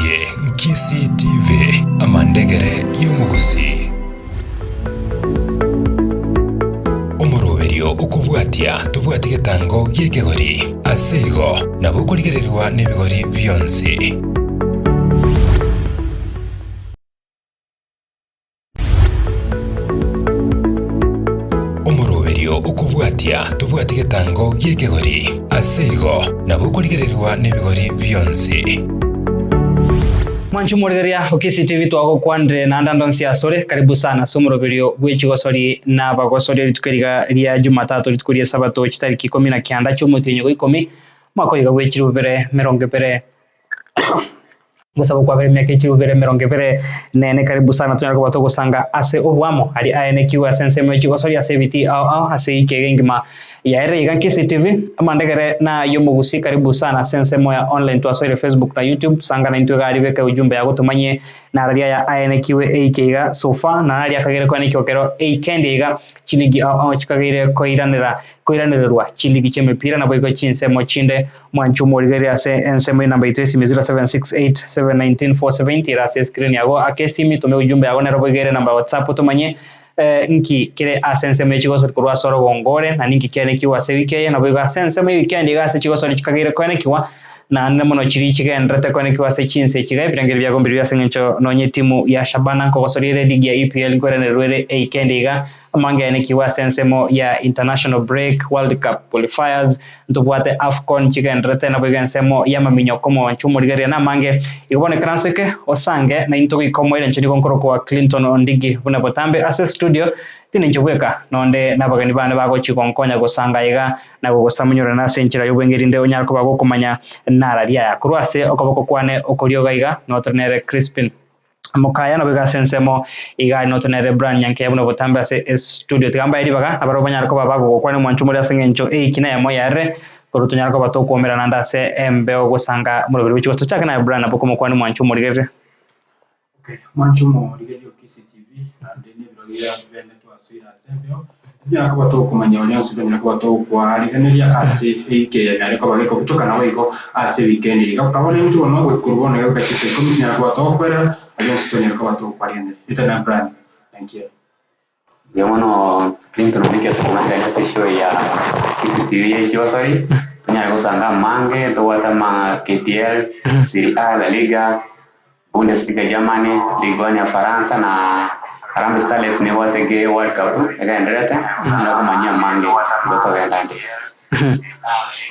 Eye Kisii TV, amandegere y'omogusii. Omoroberio okobwatia tobwati getango gi'ekegori, ase igo nabo okorigererigwa nebigori bionsi. Omoroberio okobwatia tobwati getango gi'ekegori, ase igo nabo okorigererigwa nebigori bionsi. Mwanche omorigereria o Kisii TV twagokwanire naende ande onsi asore, karibu sana ase omoroberio bwe chigosori na abagosori rituko eriga ria Jumatatu rituko ria esabato chitariki ikomi na kianda chi'omotienyi gwa ikomi omwaka oyo iga bwe chilifu bibere merongo ebere. Gosaba kwabere emiaka echilifu ibere emerongo ebere nene karibu sana tonyare koba togosanga ase oboamo aria aenekiwe ase ensemo ye chigosori ase ebitii ao ao ase eiki ege engima yaerire iga Kisii TV amandegere na ay'omogusi karibu sana ase ensemo ya online twasoire Facebook na YouTube sangana intwe iga aria beka ujumbe yago tomanye nararia aya aenekiwe eiki iga so far na naria akagere koenekiwa kero eikendi iga chiligi ao ao chikageire koiranera koiranererwa chiligi chi'emepira naboigo chinsemo chinde Mwanche omorigererie ase ensemo y'enamba yaito y'esimi 0768719470 ere ase escreen yago ake esimi tome ujumbe yago nero boigo ere enamba ya WhatsApp tomanye nki kere ase ensemo ye chigosori korwa ase orogongo ore na ninki kianekigwe ase ewiki eye naboigo ase ensemo ye weekend iga ase chigosori chikageire koenekigwa naende mono chiria chigendererete koenekigwa ase chinsa echi iga ebirengererio biago mbiria ase eng'encho nonye etimu ya Shabana nkogosori ere eligi ya EPL nkoiranererwa ere eikendi iga Amange aenekigwe ase ensemo ya International Break, World Cup Qualifiers, ntobwate Afcon chigendererete naboigo ensemo y'amaminyo komonchwa omorigereria namange. Igo bono ekaranso eke osange naintwe goika omoerio inche nigo nkorokwa Clinton Ondigi buna botambe ase studio tindi inche bweka nonde nabageni bane bagochi gonkonya gosanga iga na gogosamunyorana ase enchera y'obwenge erinde onyare koba gokomanya nararia aya korwa ase okoboko kwane okorio iga iga notore nere Crispin Mokaya naboigo ase ensemo iga noto nere Brian Nyankeye buna botambe ase estudio. Tiga mbae ribaga nabarabwo banyare koba bagogokwania omwancho more ase eng'encho eiki neyemo yarire korwa tonyare koba tokoumera naende ase embeo gosanga omoroberi bwe chigoso. Tochake naye Brian nabo komokwania omwancho omorigereria. Okay, omwancho omorigereria o Kisii TV naende nebirori bia bene twasoire ase embeo Tonyare koba tokomanya oria onsi tonyare koba tokwarigeneria ase eike yanyare koba gekobutoka naboigo ase ewikendi eye. Gaka bono intwe bono goika korwa bono iga goika chisaa ikomi tonyare koba togokwerera aria onsi tonyare koba tokwarigeneria. Erieta na Brian. Thank you. Mbuya mono Clinton Ondieki ase kong'akerania ase eshow ya Kisii TV ya Echigosori, tonyare gosanga amange, tobwate ama KPL, Serie A, La Liga, Bundesliga Germany, Ligue 1 ya Faransa na Harambee Starlets nebwate ge World Cup egendererete nigo okomanyia amange igo togenda ande.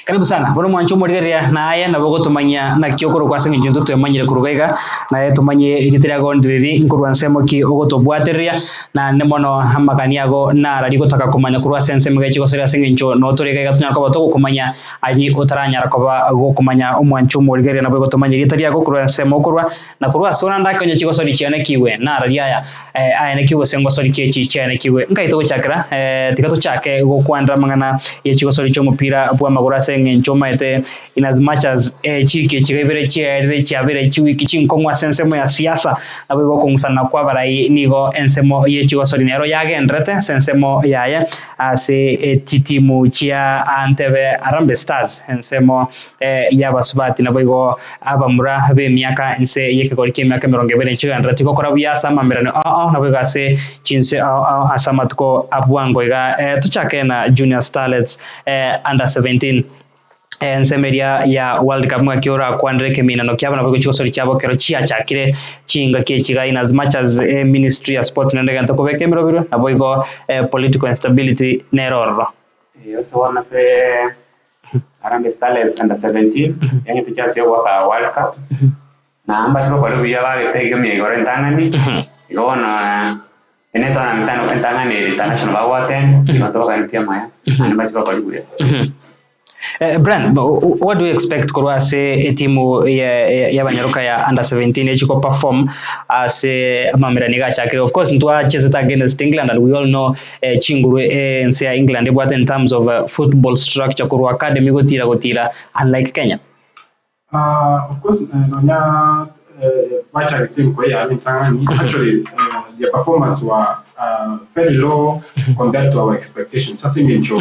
Karibu sana bono mwanche omorigereria naye nabo ogotomanyia naki okorokwa ase eng'encho intwe twemanyire korwa iga naye tomanye erieta riago ndiriri nkorwa nsemo ki ogotobwatereria naende mono amagani ago narari gotaka komanya korwa ase ensemo iga echigosoria ase eng'encho notore iga iga tonyare koba togokomanya Ayio otaranyara koba gokomanya omwancho omorigereria naboigo tomanye erieta riago korwa ensemo okorwa, na korwa ase orande ake onye chigosori chianekigwe, nararie aya, aenekigwe gose ngosori ki echi chianekigwe. Nkai togochakera, tiga tochake gokwanera amang'ana ye chigosori chi'omopira bw'amagoro ase eng'encho omaete in as much as chiiki echi iga ibere chiaerire chiabeire chiwiki chinkong'u ase ensemo ya siasa, naboigo okong'usana kw'abarai nigo ensemo ye chigosori nero yagenderete ase ensemo yaye. Ase chitimu chia Entebbe Harambee Stars, ensemo y'abasubati naboigo abamura b'emiaka inse y'ekegori ki'emiaka emerongo ebere nchigenderereti gokora buya ase amamerano ao ao naboigo ase chinse ao ao ase amatuko a bwango iga. Tochake na Junior Starlets Under 17. Ensemo eria ya World Cup ng'aki orakwanere ekeminano kiabo nabo chigosori chiabo kero chiachakire chingaki echi iga in as much as ministry ya sports naende egento kobeka emerobiro naboigo political instability nere ororo. Ase bono ase Harambee Starlets under 17 yaani tichance ya goaka World Cup na mbache bakore buya bagete iga emiya igoro entang'ani igo bono ene tournament entang'ani international bagoatend igo toganetie amaya naende mbache bakore buya. Brian, what do you expect korwa ase etimu y'abanyaroka ya under 17 echi ko perform ase amamerani iga achakire? Of course ntwachesete against England and we all know chinguru ense ya England ebwate in terms of football structure korwa academy gotira gotira unlike Kenya. Of course nonya bachagete enkoyo yabo entang'ani actually their performance were fairly low compared to our expectations ase eng'encho.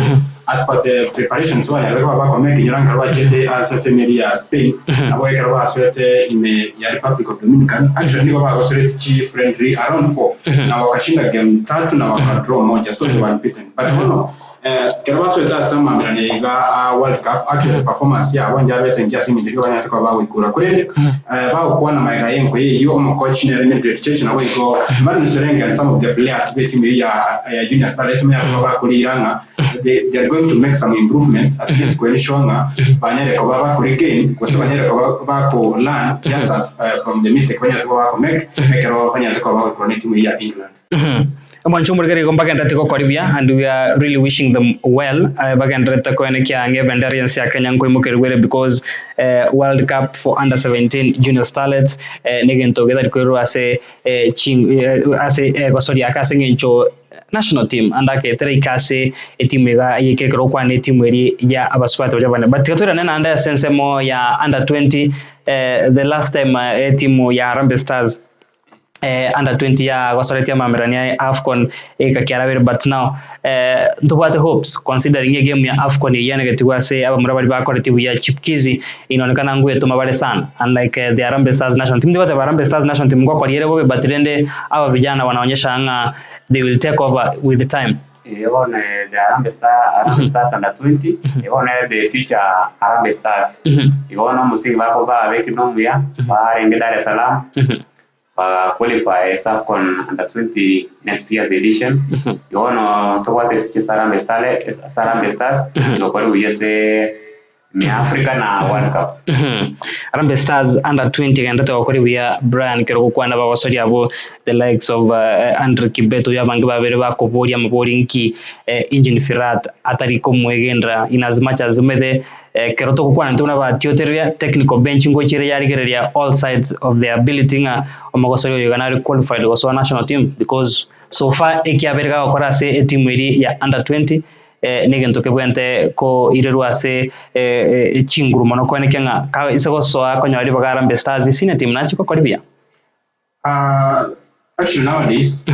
As per the preparations banyarire koba bakomeka enyora nkero bachete ase ase emeri ya Spain, nabo ekero basoete ime ya Republic of Dominican, actually nigo bagosoreti chi friendly around four, na wakashinda game tatu na wakadraw moja, so they were unbeaten. But bono ekero basoete ase amaambirani iga a World Cup, actually performance yabo njabete engiya ase eng'encho nigo banyarete koba bagoikura. Korende bagokwana magega y'enkoyo eyio, omokochi nere Mildred Cheche naboigo Martin Serenge and some of the players b'etimu eyio ya Junior Starlets banyarete koba bakorira ng'a they, they are going to make some improvements at least ko ensure ng'a banyare koba bako regain gose banyare koba bako learn just as from the mistake banyarete koba bako make ekero banyarete koba bagokora ne timu ya England. Omwancho omorikeri igo mbagenderete gokora buya and we are really wishing them well. Bagenderete koenekia ng'a ebendera y'ense ya Kenya nkoimokerigwa ere because World Cup for under 17 Junior Starlets negento getari koirwa ase ase egosoria ake ase eng'encho national team ande agetera ike ase etimu iga eyeke ekero okwana etimu eria ya abasubati baria abanene. But tiga toirane naende ase ensemo ya under 20, the last time etimu ya Harambee Stars under 20 yagosoretie amamerani aye AFCON egeka kiarabere but now ntobwate hopes considering egame ya AFCON eyio yanegetigwe ase abamura baria bakoretie buya Chipkizi inaonekana ngwetoma bare sana unlike the Harambee Stars national team. Ndigoteba Harambee Stars national team ngokoria ere bobe but rende aba vijana wanaonyesha ng'a they will take over with the time. Bono the Harambee Star, Harambee Stars under 20, bono ere the future Harambee Stars. Igo bono omosingi bako babekire nomuya, barenge Dar es Salaam, ba qualify AFCON under 20 next year's edition. Igo bono tobwate future Harambee Stars, Harambee Stars, chigokora buya ase ime ya Africa na World Cup. Harambee Stars under 20 egenderete gokora buya Brian kero gokwana bagosoria abo the likes of Andre Kibet oyo abange babere bakoboria amabori nki Engine Firat atari komwegendera in as much as omanyete kero togokwana intwe buna batiotereria technical bench ngochire yarigereria all sides of their ability ng'a omogosori oyo iga nare qualified gosoa national team because so far ekiabere gagokora ase etimu eria ya under 20 negento kebwente koirerwa ase chinguru mono koenekia ng'a ka ase gosoa konyora ribaga Harambee Stars senior team nachi gokora buya. Actually nowadays,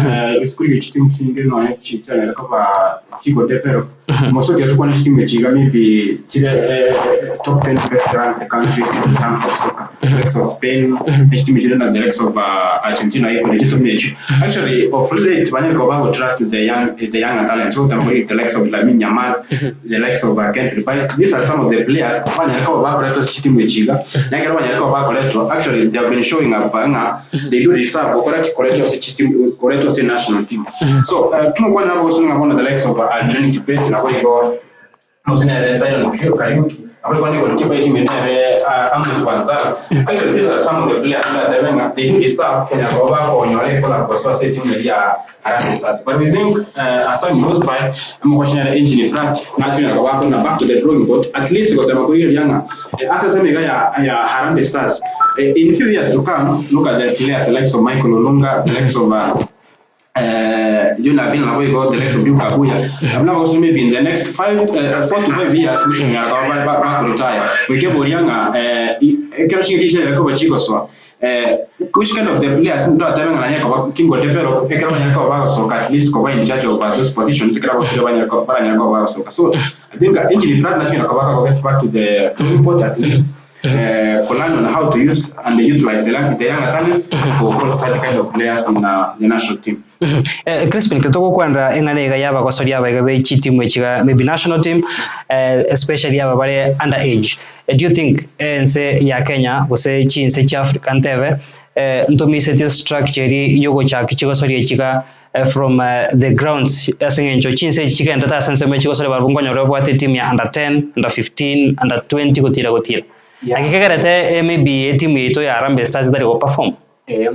esukuru ye chitimu chinge nonya chichanyare koba chigo develop. Most of the kwana chitimu chiga maybe chire top 10 best ranked countries in terms of soccer. The likes of Spain, chitimu chire na the likes of Argentina iko chisomo echo. Actually, of late banyare koba trust the young talents. So the likes of Lamine Yamal, the likes of Ken Rice. These are some of the players banyare koba bakoretwa chitimu echiga. Nakero banyare koba bakoretwa actually they have been showing up nga they do deserve gokora koretwa se chitimu koretwa se national team. So tumukwana nabo singa bona the likes of Adrian Kibet na boigo Musinere Tyron Kariuki. Abo kwani goalkeeper team inere Amos Wanzala. Actually these are some of the players that they do deserve Kenya koba konyore kola kosoa se team ya Harambee Stars. But we think as time goes by, mukoshinere engine flat na koba kuna back to the drawing board at least gotema kuiria asa sema ya Harambee Stars. In few years to come, look at the players, the likes of Michael Olunga, the likes of Jonah Vina, we got the likes of Duke Abuya. I'm now also maybe in the next 4 to 5 years, we can back retire. We get Borianga, which kind of the players ndo atabenga na nyako kingo develop ekero banyako ba so at least ko in charge of those positions ekero ba banyako banyako ba so. So I think engine flat na ko ba get back to the drawing board at least. Learn on how to use and utilize the younger talents for such kind of players in the national team. Crispin, kitoko kwanda eng'ana iga yaba gosoria abaiga be chitimu echiga maybe national team, especially aba bare under age. Do you think ense ya Kenya gose chinse chia Africa ntebe ntomisete structure yogochaka chigosoria echiga from the grounds ase eng'encho chinse chigenda ase ensemo chigosore barabwo nkonyora obwate team ya under 10, under 15, under 20 gotira gotira. Akikegerete maybe etimu yaito ya Harambee Stars itari go perform.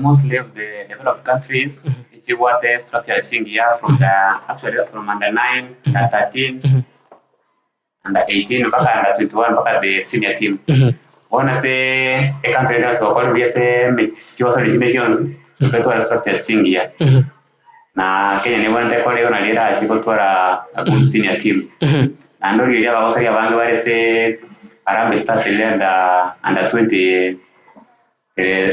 Mostly of the developed countries, ichibwate structure singia from the actually from under 9, under 13, under 18 mpaka under 21 mpaka the senior team. Bona se e country na so kwa bia se mechiwa so lishinde chionzi betwara structure singia. Na Kenya ni bwana tekore na lera chikotwara a good senior team. Na ndo lya bagosaria bange bare se Harambee Stars ile under 20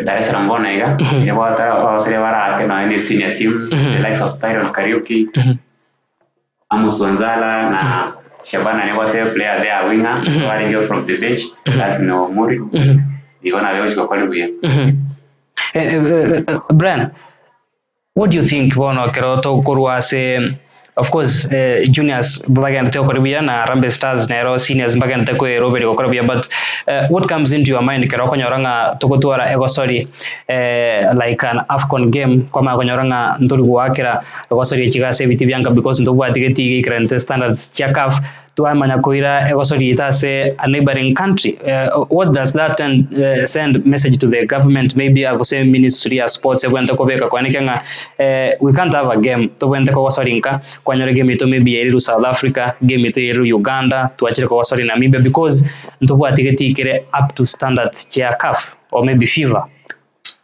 Dar es Salaam bona iga ile bata bagosaria barake na ni senior team, the likes of Tyron Kariuki, Amos Wanzala na Shabana nebwate player there winger warenge from the bench Alvin Omuri igo nabe gochika kori buya. Brian, what do you think bono kero tokorwa ase, of course, juniors bagendete gokora buya na Harambee Stars nero seniors mbagendete kweroberi gokora buya, but what comes into your mind kero okonyora ng'a togotwara egosori like an AFCON game, kwamanya konyora ng'a ntori goakera egosori echiga ase ebiti bianka because ntobwati getiga ikerente standards chia CAF, twamanya koira egosori ita ase a neighboring country? What does that send message to the government, maybe agose ministry ya sports ebwente kobeka kwaneke ng'a we can't have a game tobwente kogosori nka kwanyora game ito maybe yeriru South Africa, game ito yeriru Uganda, twachire kogosori Namibia because ntobwati getikere up to standards chia CAF or maybe FIFA?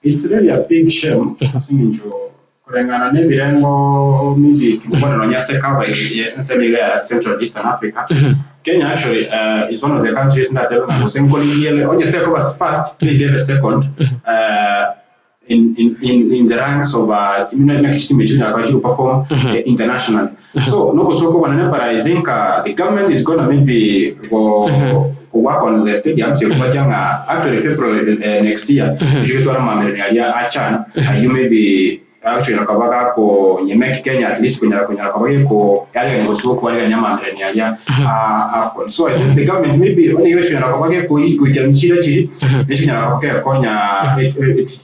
It's really a big shame singinjo kulingana n'ebirengo maybe kikubona nonya CECAFA nsemiga ya Central Eastern Africa. Kenya actually is one of the countries that onye take over first, maybe the second in the ranks of next team to perform internationally. So no so but I think the government is gonna maybe go work on the stadium. So actually February next year, you achan you maybe actually nakabaga ko nyemeki Kenya at least kunyara kunyara kabage ko yale ni gosuko kwa yale nyama mbere ni ya AFCON. So I think the government maybe only wish nakabage ko ikuja mchira chiri nishi nyara kabage konya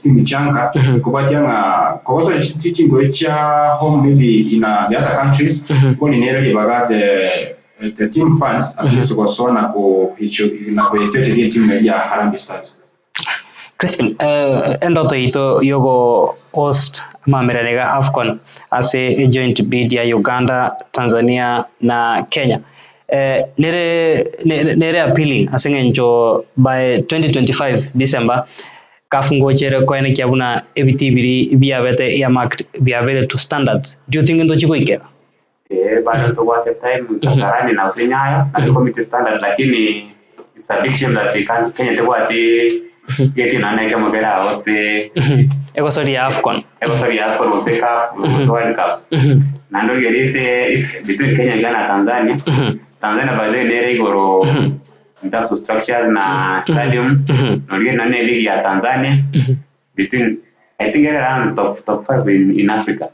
team chanka kubatia nga koso teaching go cha home maybe in the other countries ko ni nere baga the team fans at least ko so na ko na ko yetete team ya Harambee Stars. Crispin, endoto ito yogo host mamererega AFCON ase joint bid ya Uganda, Tanzania na Kenya. Nere appealing ase ng'encho by 2025 December CAF ngochere koene kiabuna ebiti biri biabete earmarked biabere to standards. Do you think ndo chikoikera? Bado tubwate time Kasarani na Usinyayo na committee standard, lakini it's a big shame that Kenya tebwati geti na neke mugera host egosori ya AFCON. Egosori ya AFCON ose CAF World Cup. Na ndo gerise between Kenya, Ghana na Tanzania. Tanzania by the way nere igoro in terms of structures na stadium. Ndio na ne league ya Tanzania between I think around top 5 in Africa.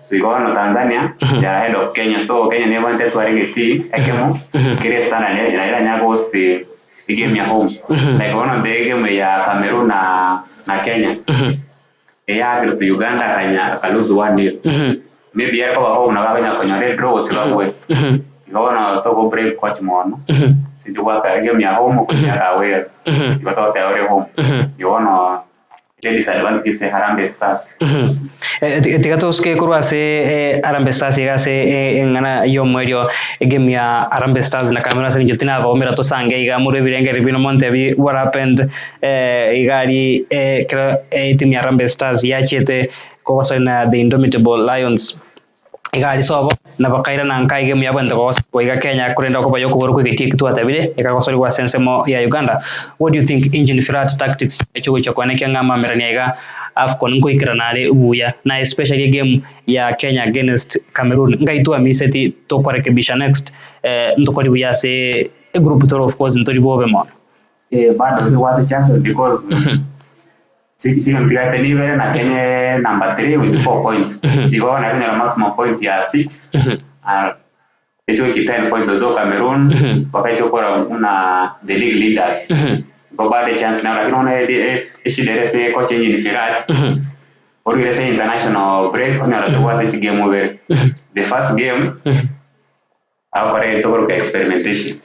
So you go on Tanzania, they are ahead of Kenya. So Kenya never wanted to arrange tea ekemo kile sana ne ila nyago host the game ya home. Like one of the game ya Cameroon na Kenya. Ya to Uganda kanya kalose 1-0. Maybe yako wa home na wakanya kanya red draw sibabwe. Igona toko brave coach mono. Sinjo ka game ya home kunya away. Igota te home. Igona ile disadvantage se Harambee Stars. Tiga toske korwa ase Harambee Stars iga ase eng'ana y'omwerio egame ya Harambee Stars na Cameroon ase eng'encho tinabomera tosange iga muri ebirengeri bino montebi what happened igari kero team ya Harambee Stars yachete kogosoi na the Indomitable Lions igari sobo na bakaira na nkai game yabwente kogosoi iga Kenya kurenda koba yokobora kwigetie kitwatabire ikagosori gwa sensemo ya Uganda. What do you think engine firat tactics echo kwaneke ng'ama merania iga AFCON nkoikira nare buya na especially game ya Kenya against Cameroon ngaitwa miseti tokwarekebisha next ntokori buya se group toro of course ntori bobe mono. Bado we want the chances because si mtigate ni vere na Kenya number 3 with 4 points. Iko na Kenya maximum points ya 6. Hicho ki 10 points do Cameroon wakati kwa una the league leaders. Go bado chance na lakini ona ishidere se coach ni Firat. Origere se international break ona to what game over. The first game akore tokoro ka experimentation.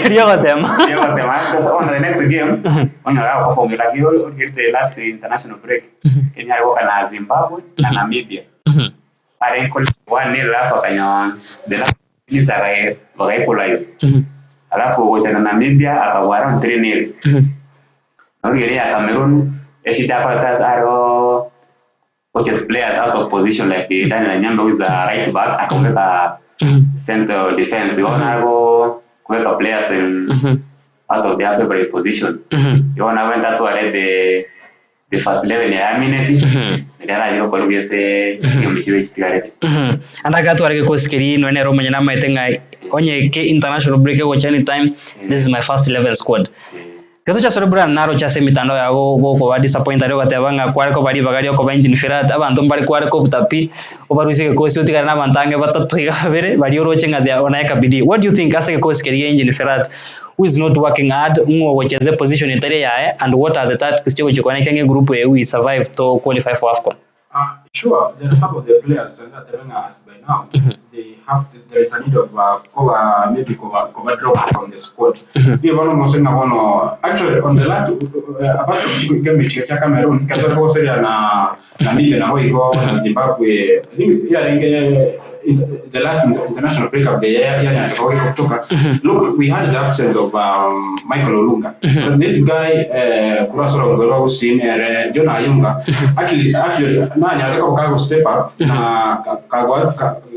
Riogotema. Riogotema because on the next game ona ra perform like you get the last international break. Kenya alikuwa na Zimbabwe na Namibia. Pare kwa 1-0 alafu akanya the last minutes aka equalize. Alafu kocha na Namibia akawa around 3-0. Origere ya Cameroon eshida kwa tas aro coaches players out of position like Daniel Nyambe who is a right back akaweka center defense. Yona go kuweka players in out of their favorite position. Yona went to the the first 11 yamineti nari arache gokora buya ase chigame chibe chitigarete. Ande agatwara gekosi keria inwe nere omonyene amaete ng'a onye ke international break egocha anytime, this is my first 11 squad. Gento chiasore Brian naroche ase emitandao yago gokoba disappoint aria ogateba ng'a kware koba ribaga riokoba engine firat abanto mbare kware kobuta pi obarusie egekosi otigare na abanto ang'e batato iga babere baria oroche ng'a they are wanaweka bidii. What do you think ase egekosi keria gia engine firat who is not working hard ng'o ogocheza eposition etari eyaye and what are the tactics chigochia koenekia ng'a egroup eye we survive to qualify for AFCON? Sure, there are some of the players ndatebe ng'a as by now they have there is a need of koba maybe koba koba drop from the squad. Nigo bono omosori ng'a bono actually on the last apart from chigame chiria chia Cameroon ekero tware kogosoria na Namibia naboigo na Zimbabwe I think yarenge the last international break of the year yanyarete koba gekotoka look we had the absence of Michael Olunga but this guy korwa ase orogendo rwa Gusii nere John Ayunga actually actually nanyarete koba kago step up na kagwa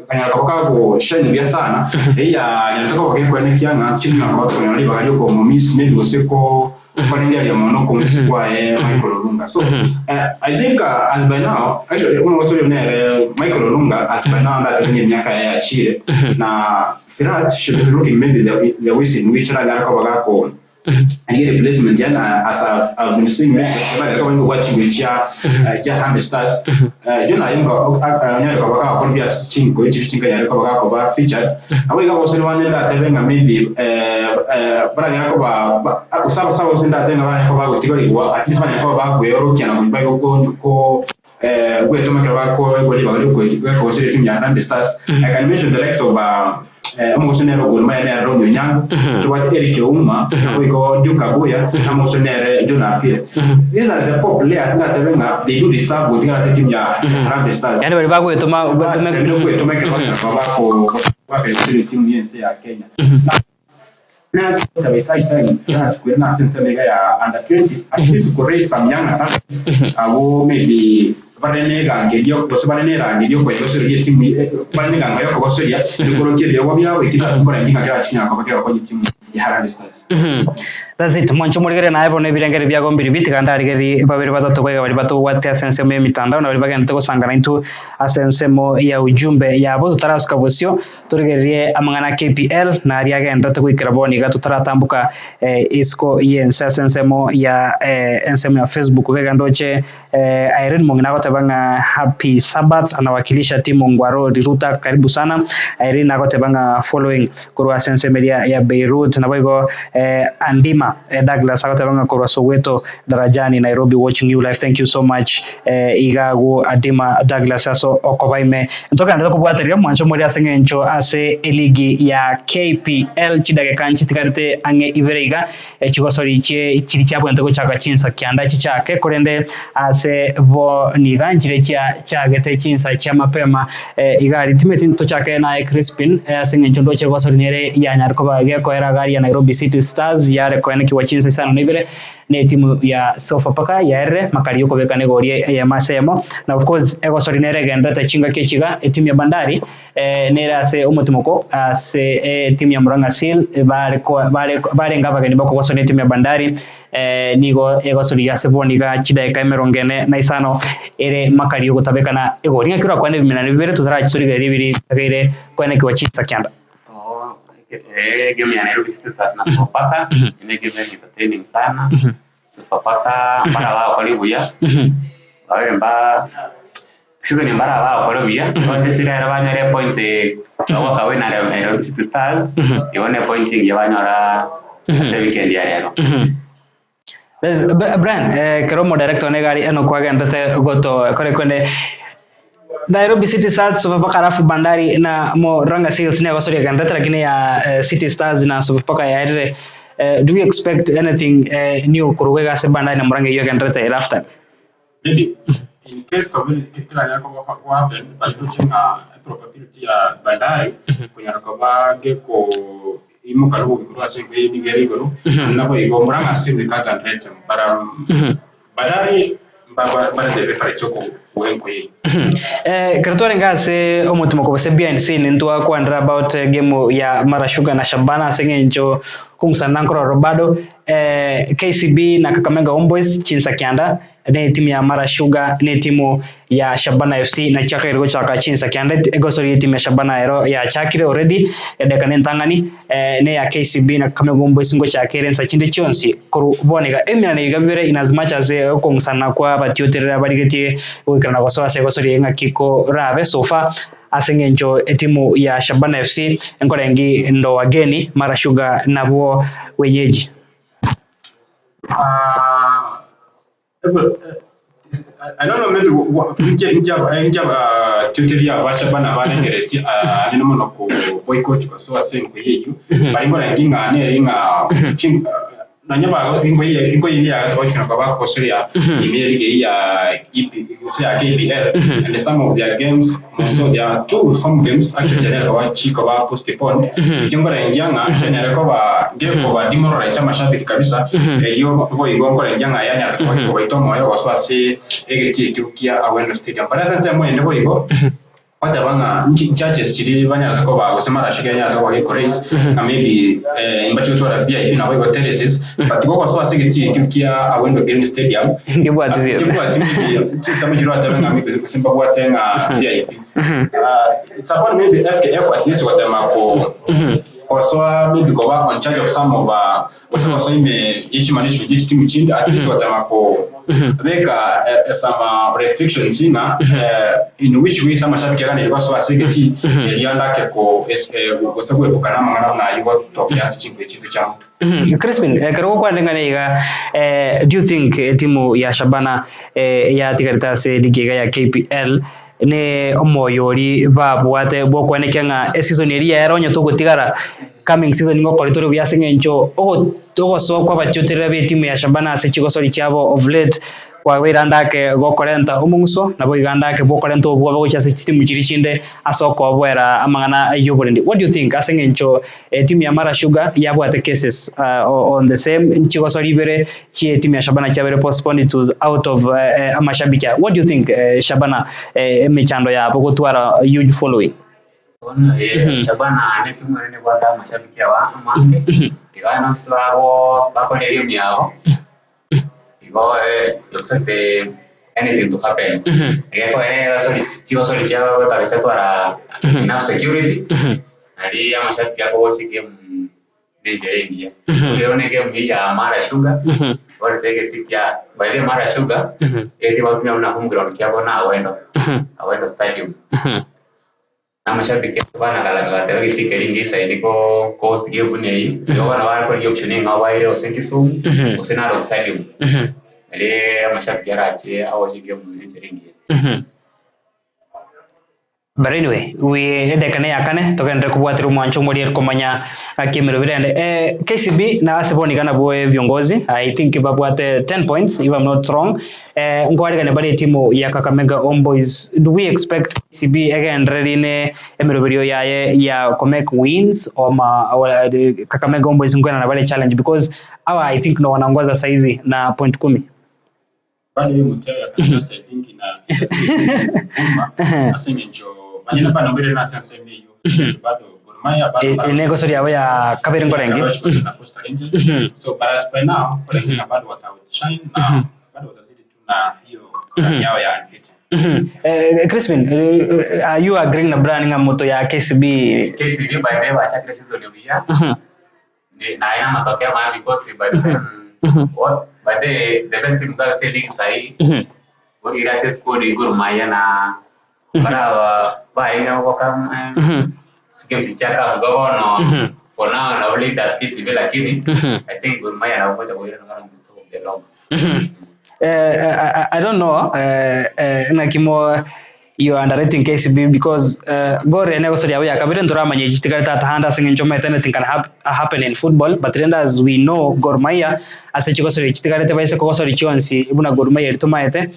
kanyara koba kagoshine buya sana eya nyarete koba gekwenekia ng'a chinyara koba tokonyora ribaga riokomomiss maybe gose ko Korengereria mono okomochia kwaye Michael Olunga. So I think as by now actually omogosori oyo nere Michael Olunga as by now ndatebe ng'a emiaka yaye yachire na Firat should be looking maybe the ways in which aranyare koba gako rigia replacement yaani as I've been seeing maybe koba nigo gwachigwe chia chia Harambee Stars John Ayunga onyare koba gakora buya ase chinko echi chinka yare koba gakoba featured Nabo iga abosani bande ndatebe ng'a maybe baranyare koba gose abasae gose ndatebe ng'a baranyare koba bagotigarigwa at least banyare koba bakweorokia na koba ko gwetoma ekero bakoegwa ribaga riokogoseria etimu ya Harambee Stars. I can mention the likes of omogosani nere Ogol Maya nere Romeo Onyango, tobwate Eric Ouma, naboigo Duke Abuya, na omogosani nere John Afire. These are the four players ndatebe ng'a they do deserve gotigara ase etimu ya Harambee Stars. Yaani baria bagwetoma Batemire gwetoma ekero bakonyara koba bako bakaigusera etimu y'ense ya Kenya. Na nase goteba it's high time yachukure nase ensemo iga ya under 20 at least ko raise some younger talents abwo maybe bare na egango erio gose bare na erangi eria okoyegoseria etimu bare na egango yokogoseria ekorokia ebiegwa biabo ekio nkorengi ng'a kerachinyara koba kegokonya etimu ya Harambee Stars. That's it. Mwanche omorigereria naye bono ebirengeri biago mbiri tiga ndarigererie babere batato kwaiga baria batobwate ase ensemo y'emitandao na baria bagenderete gosangana intwe ase ensemo ya ujumbe yabo totarasuka bosio torigererie amang'ana a KPL na aria agenderete goikera bono iga totaratamboka isiko y'ense ase ensemo ya ensemo ya Facebook iga ndoche Irene Mong'ina agoteba ng'a happy Sabbath anawakilisha timu Ngwaro Riruta karibu sana Irene agoteba ng'a following korwa ase ensemo eria ya Beirut naboigo Andima Douglas agoteba ng'a korwa Soweto Darajani Nairobi watching you live thank you so much iga agwo Adima Douglas ase okoba ime ntogenderere kobwatereria mwancho more ase eng'encho ase eligi ya KPL chidageka nchitigarete ang'e ibere iga Chigosori chie chiria chiabwenerete gochaka chinsa kianda chichake, korende aase bo niga nchire chiachagete chinsa chia mapema. Iga aria timeti tochake naye Crispin, ase eng'encho ndoche egosori nere yanyare koba gekoera gari ya Nairobi City Stars yare koenekigwa chinsa isano na ibere ne etimu ya Sofapaka yaerire makari yokobekana egori eyemo ase eyemo. Na of course egosori nere egenderete chingaki echi iga etimu ya Bandari Nere ase omotimoko ase etimu ya Murang'a Seal bare bare barenge abageni b'okogosora etimu ya Bandari nigo egosorigia ase bono iga chidaeka emerongo ene na isano ere makari ogotabekana egori. Ng'aki orakwane ebimenano bibere totarachisorigereria ebiri bitageire koenekigwa chinsa kianda. Egame ya Nairobi City Stars na Sofapaka ene egame ere entertaining sana. Sofapaka mbara bagokora buya, babere mba Season mbara bagokora buya, onde ase rero banyore epoint bagoaka win na Nairobi City Stars, igo ne point engiya banyora ase weekend ya rero. Brian, ekero omodirector one egari eno kwagenderete goto kore kwende Nairobi City Stars, Sofapaka alafu Bandari na Murang'a Seals nigo gosoria egenderete lakini ya City Stars na Sofapaka yaerire. Do we expect anything new korwa iga ase Bandari na Murang'a eyio egenderete ere half time? Maybe in case of any keranyare koba go happen but ndoche ng'a eprobability ya Bandari konyara koba geko imoka na obogima korwa ase enka eye nigo ere igoro, naende naboigo Murang'a still we can't underrate them but Bandari mba mbarete efavorite okobua enko eye. Ekero twarenge ase omotimoko gose behind scene ntwakwanera about egame ya Mara Sugar na Shabana ase eng'encho. Kong'usana nkororo bado eh, KCB na Kakamega Homeboyz chinsa kianda ne etimu ya Mara Sugar ne etimu ya Shabana FC nachio akagere gochaka chinsa kianda egosori etimu ya Shabana ero yachakire already edeka nentang'ani eh, ne ya KCB na Kakamega Homeboyz ngochaka ere ensa chinde chionsi korwa bono iga eminana iga bibere in as much as okong'usana kwa abatiotereri barigetie goikerana gosoa ase egosori eye ng'aki korabe so far Ase engencho etimu ya Shabana FC enkorengi ndo wageni, Mara Sugar nabwo wenyeji. I don't know maybe inche inche inche abatioteria aba Shabana barengeretie anene mono ko boycott gosoa ase enko eyio bari nkorengi ng'a nere ng'a Nonya bago ingo ingo ya gochika kwa bakogosoria ime ya ligi ya EP gose ya KPL and some of their games so there are two home games actually chianyare koba chikoba postponed ekio nkorengia ng'a chianyare koba gekoba demoralize amashabiki kabisa eyio boigo nkorengia ng'a yanyarete koba gekobaita omoyo gosoa ase egetii ekio kia Awendo Stadium. But ase ensemo ende boigo Goteba ng'a churches chiria banyarete koba gose marashuka yanyarete koba geko raise ng'a maybe mbache gotwara VIP naboigo terraces but gogosoa ase egetii ekio kia Awendo Green Stadium Nkebwati VIP. nkebwati maybe chinsemo chiria oratebe ng'a maybe gose mbabwate ng'a VIP. It's upon maybe FKF at least gotema ko gosoa maybe koba on charge of some of gose gosoa ime ye chimanagement ye chitimu chinde at least gotema ko beka some restrictions ng'a in which ways amashabiki aganeirie gosoa ase egetii erio ande ake ko gose goepukana amang'ana buna ayio gotokea ase chinko echi chia motwe. Crispin, ekero gokwana ring'ana iga, do you think etimu ya Shabana yatigarete ase ligi iga ya KPL ne omoyo oria babwate bw'okoenekia ng'a eseason eria yaera onye togotigara coming season ngokore tore buya ase eng'encho ogosoa kwa abachioterera b'etimu ya Shabana ase chigosori chiabo of late kwabeire ande ake gokorenta omong'uso naboigo ande ake bwokorenta obwoba gochia ase chitimu chiria chinde ase okoboera amang'ana y'oborendi. What do you think ase eng'encho etimu ya Mara Sugar yabwate cases on the same chigosori ibere chie etimu ya Shabana chiabeire postponed it was out of amashabiki aya. What do you think Shabana emechando yabo gotwara huge following? Bono Shabana netimu ere nebwate amashabiki aba amange, iga nonsi bago bakora egame yabo, igo expect anything to happen. Egeko ere egosori chigosori chiabo gotaka chiatwara enough security, nari amashabiki akogocha egame nenchera engiya. Bono ne egame eyio ya Mara Sugar, bono tegeti kia by the way Mara Sugar, egeti bagotumia buna home ground kiabo na Awendo, Awendo stadium. Na amashabiki bana bagateba egetii keria ngesaini ko host game buna eyio, igo bono bakorigia option eng'ao baire gose Kisumu, gose Narok Stadium, erio amashabiki arache agoche game ere enchera engiya. But anyway, we edeka ne yakane togenderere kobwatera omwancho omoria ere komanya ng'aki emerobio rende. Eh, KCB na ase bono iga nabwo ebiongozi, I think babwate 10 points if I'm not wrong. Eh, nkwarigania bare etimu ya Kakamega Homeboyz, do we expect KCB egendererie ne emeroberio yaye ya ko make wins oma Kakamega Homeboyz nkoenana bare challenge because hawa I think ndo wanaongoza saizi na point kumi. Bado ye mutebe akaranasi I think na vuma ase eng'encho banyene bano mbere nase ensemo eyio bado Gor Mahia bado Ene egosori yabo ya kabere nkorenge. na Posta Rangers so but as by now korenge na bado wata outshine na bado watazidi tu na hiyo run yao ya unbeaten. Crispin, are you agreeing na Brian ng'a moto ya KCB? KCB by the way bachakire season buya na ina matokeo maya because by the time what by the best team kabisa league sahi ira se squad Gor Mahia na bara bainga goka game chichaka gono for now na leaders KCB lakini I think Gor Mahia anaongoza kwa ile ngara mtu of the long. I don't know ng'aki mo you are underrating KCB because Gor ene gosori yabo ya kabere ntoramanya chitigarete atahanda ase eng'encho omanyete anything can happen in football but rende as we know Gor Mahia ase chigosori chitigarete baise kogosori chionsi buna Gor Mahia eri tomaete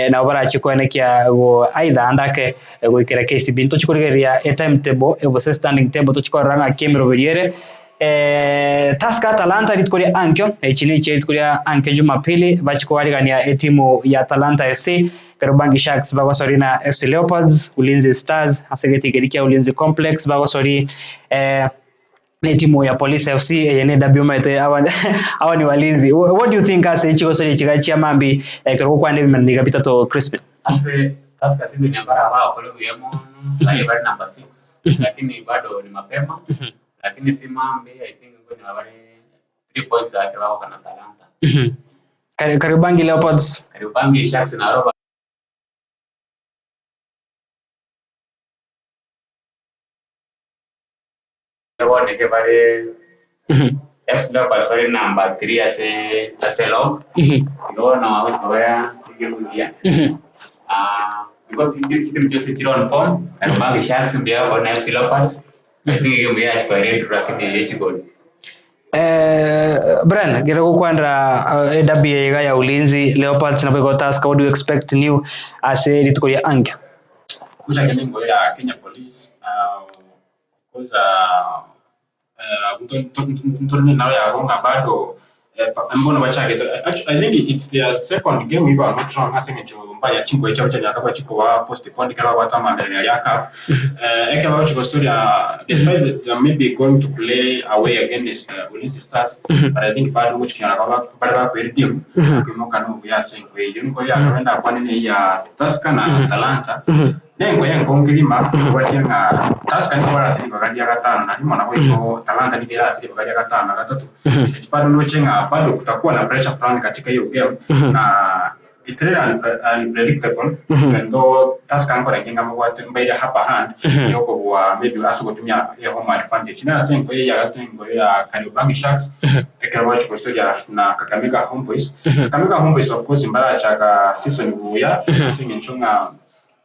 nabo barachie koenekia go either ande ake goikera KCB ntochikorigereria e timetable gose standing table tochikorora ng'aki emeroberi ere Tusker Talanta rituko ria ankio echi nechi rituko ria ankio Jumapili bachikoarigania etimu ya Talanta FC Kariobangi Sharks bagosori na FC Leopards Ulinzi Stars ase egetii keria kia Ulinzi Complex bagosori. Ne timu ya Police FC eye ne derby omanyete aba aba ni walinzi. What do you think ase chigosori chiga chia mambi ekero gokwana ebimeno niga bitato Crispin? Ase Tusker season ya bara abakore buya mono sahi bari number 6 lakini bado ni mapema lakini si mambi I think ngoni bari 3 points ake bako kana Talanta. Kariobangi Leopards. Kariobangi Sharks na Roba boneke bare FC Leopards bari number 3 ase ase log. Igo no baya igebugia. Because team just chiri on form Kariobangi Sharks ndio wako na FC Leopards. I think game ya chikwa red lakini yechigoli. Brian, gera gukwandra derby iga ya Ulinzi Leopards na Bego Tusker, what do you expect new ase rituko ria Ange? Kuja kenengo ya Kenya Police of course ntorine nayo yagonga bado mbona bachage actually I think it's their second game if I'm not wrong ase ng'encho mbaya chingo echa cha nyaka chiko wa postponed kala watamandere ya CAF eke ba chiko story despite they may be going to play away against Ulinzi Stars but I think bado which kinyara kwa bado ba kweridium kimoka no ya senko iyo niko ya kwenda kwa nini ya Tusker na Talanta nengo yenkonkirima wakianga Tusker niko barasiri bakaria gatano na rimo nabo iko Talanta niko irasiri bakaria gatano na gatatu bado nochenga bado kutakuwa na pressure fulani katika hiyo game na it's really unpredictable even though Tusker nko ranginga mugwate mbaire upper hand yoko bwa maybe asugotumia ya home advantage na senko ya gatatu ngo ya Kariobangi Sharks ekero bacho na Kakamega Homeboys. Kakamega Homeboys of course mbara chaka season buya singe nchonga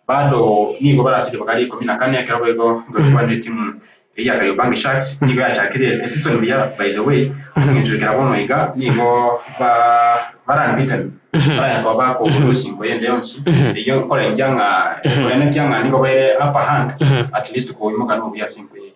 bado nigo barasiri bakari 14 ekero bego ngo ne timu ya Kariobangi Sharks nigo yachakire season buya by the way singe nchokera bono iga nigo ba baranbiten barayako bako lusingo yende yonsi iyo kore njanga kore njanga nigo baire upper hand at least ko imuka no buya singo ye.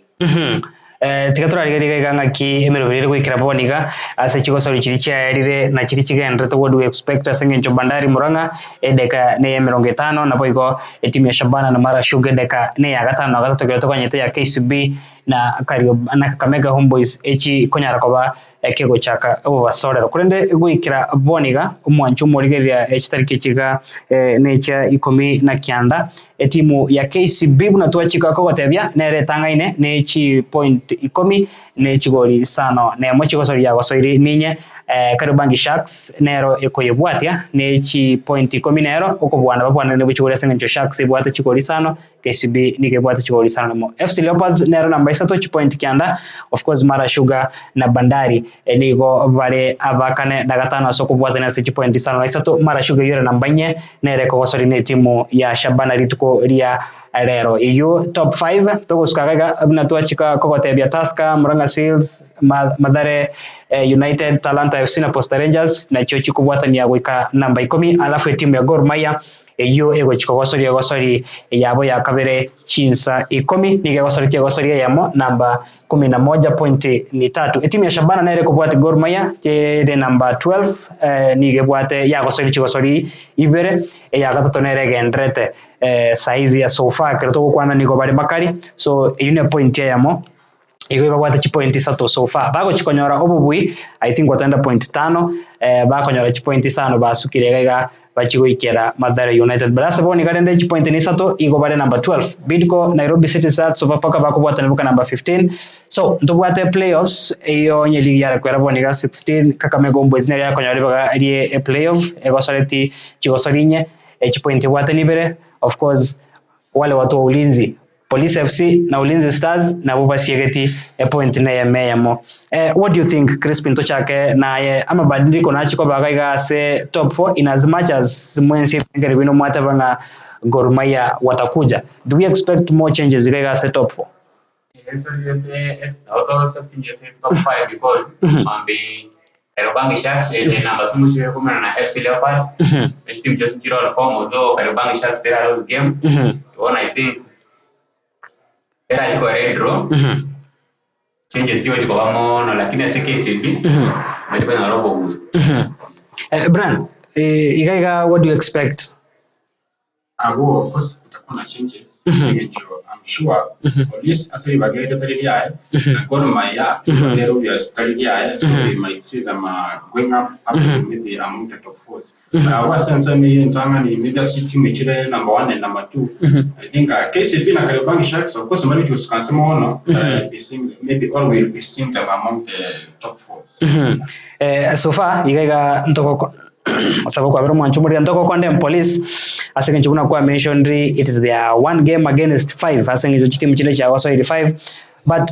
Tiga turarigeria iga ng'aki emeroberi ere goikera boniga ase chigosori chiri chiaerire na chiri chigenderete what do we expect ase eng'encho Bandari Murang'a edeka ne ya 50 nabo igo etimu ya Shabana na Mara Sugar edeka ne ya gatano na gatatu ekero tokonyete ya KCB na Kario na Kakamega Homeboys echi konyara koba ekegochaka obobasorero korende goikera boniga omwancho omorigereria echitariki echiga necha 19 etimu ya KCB buna twachika kogotebia nere etangaine nechi point 10 nechigori 5 nemo chigosori yagosoiri ninye Kariobangi Sharks nero ekoyebwatia nechi point 10 nero okobwana babwana nebo chigori ase eng'encho Sharks ebwate chigori 5 KCB nigo ebwate chigori 5 nemo FC Leopards nero namba 3 chipoint 9 of course Mara Sugar na Bandari nigo bare abakane na gatano ase okobwatania ase chipoint 5 na 3 Mara Sugar yore namba 4 nere ekogosori na etimu ya Shabana rituko ria rero iyo top 5 togosukaga buna twachika kogotebia Tusker Murang'a Seals Mathare United Talanta FC na Posta Rangers nachio chikobwatania goika namba 10 alafu etimu ya Gor Mahia eyo egochika gosoria gosori yabo ya kabere chinsa 10 niga gosori kia gosoria yamo namba 11.3 etimu ya Shabana nere kobwati Gor Mahia ere namba 12 niga ebwate ya gosori chigosori ibere ya gatatu nere egenderete saizi ya sofa kero togokwana nigo bari bakari so eyo ne point yamo igo ibabwate chipoint isato so far bagochikonyora obobui I think watenda point 5 bakonyora chipoint 5 basukire iga bachigoikera Mathare United but ase boni karende chipoint ni isato igo bare number 12 Bidco Nairobi City Stars Sofapaka bakobwatana buka number 15 so ntobwate playoffs iyo nye ligi yare kwera boni ga 16 Kakamega Homeboys nere yakonyora ribaga rie playoff egosoreti chigosorinye chipoint bwate nibere of course wale watu wa Ulinzi Police FC na Ulinzi Stars nabo basiegeti point na yameyamo. What do you think Crispin tochake naye amabadiliko nachiko bagaiga ase top 4 in as much as mwensi ngere bino mwate banga Gor Mahia watakuja, do we expect more changes gaiga ase top 4? Yes, yes, although expecting yes, top 5 because Mambi Kariobangi Sharks yenye namba 2 kumena na FC Leopards. Which team just zero form although Kariobangi Sharks they are lose game. One I think era chiko red draw. Changes chiko chiko bamono lakini ase KCB bachiko na robo huyu. Bran, igaiga what do you expect? Ago of course Hakuna changes eng'encho I'm sure Police ase ribaga erio tari riaye na Gor Mahia ribaga ere obvious tari riaye so we might see them going up up to maybe among the top fours. But abwo ase ensemo eye entang'ani maybe ase chitimu chire number one and number two I think KCB na Kariobangi Sharks of course mbari gochia gosuka nse mono but I'll be seeing maybe or we'll be seeing them among the top fours. Eh, so far iga iga ntogoko osaba kwabera omwancho omorire ntogokondem police ase eng'encho buna kwa mentioned it is their one game against five ase eng'encho chitimu chinde chiagosoire five but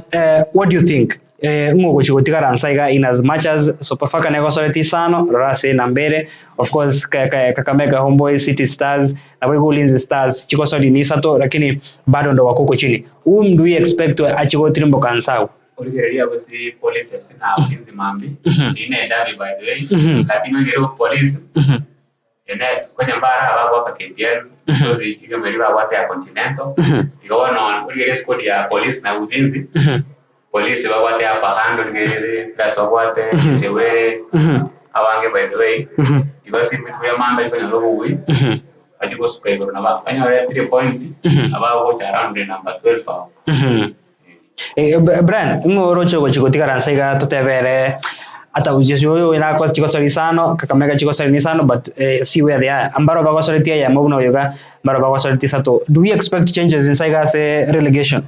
what do you think eh, ng'o ogochi gotigara nsa iga in as much as Sofapaka negosoreti isano rora ase enamba ere of course Ka- Ka- Kakamega Homeboys City Stars nabo igo Ulinzi Stars chigosori ni isato lakini bado ndo wako huko chini whom do we expect achi gotirimboka nsa agwo Origereria gose Police FC na Ulinzi Mambi ine derby by the way lakini ongere Police ene konya mbara abagwaka KPL because ichiga mberi babwate ya Continental igo bono origereria squad ya Police na Ulinzi Police babwate upper hand origereria plus babwate Sewere abange by the way igo simbi ya mamba iko nyoro bugui bachi gosuka igoro na bakanyore 3 points abagocha around the number 12 aho. Eh, Brian, ng'o oroche gochi gotigara nsa iga totebere ata ujesi oyo ina chigosori isano Kakamega chigosori ni isano but see where they are ambaro bagosoretie eyemo buna oyoga mbaro bagosoretie isato do we expect changes inside iga ase relegation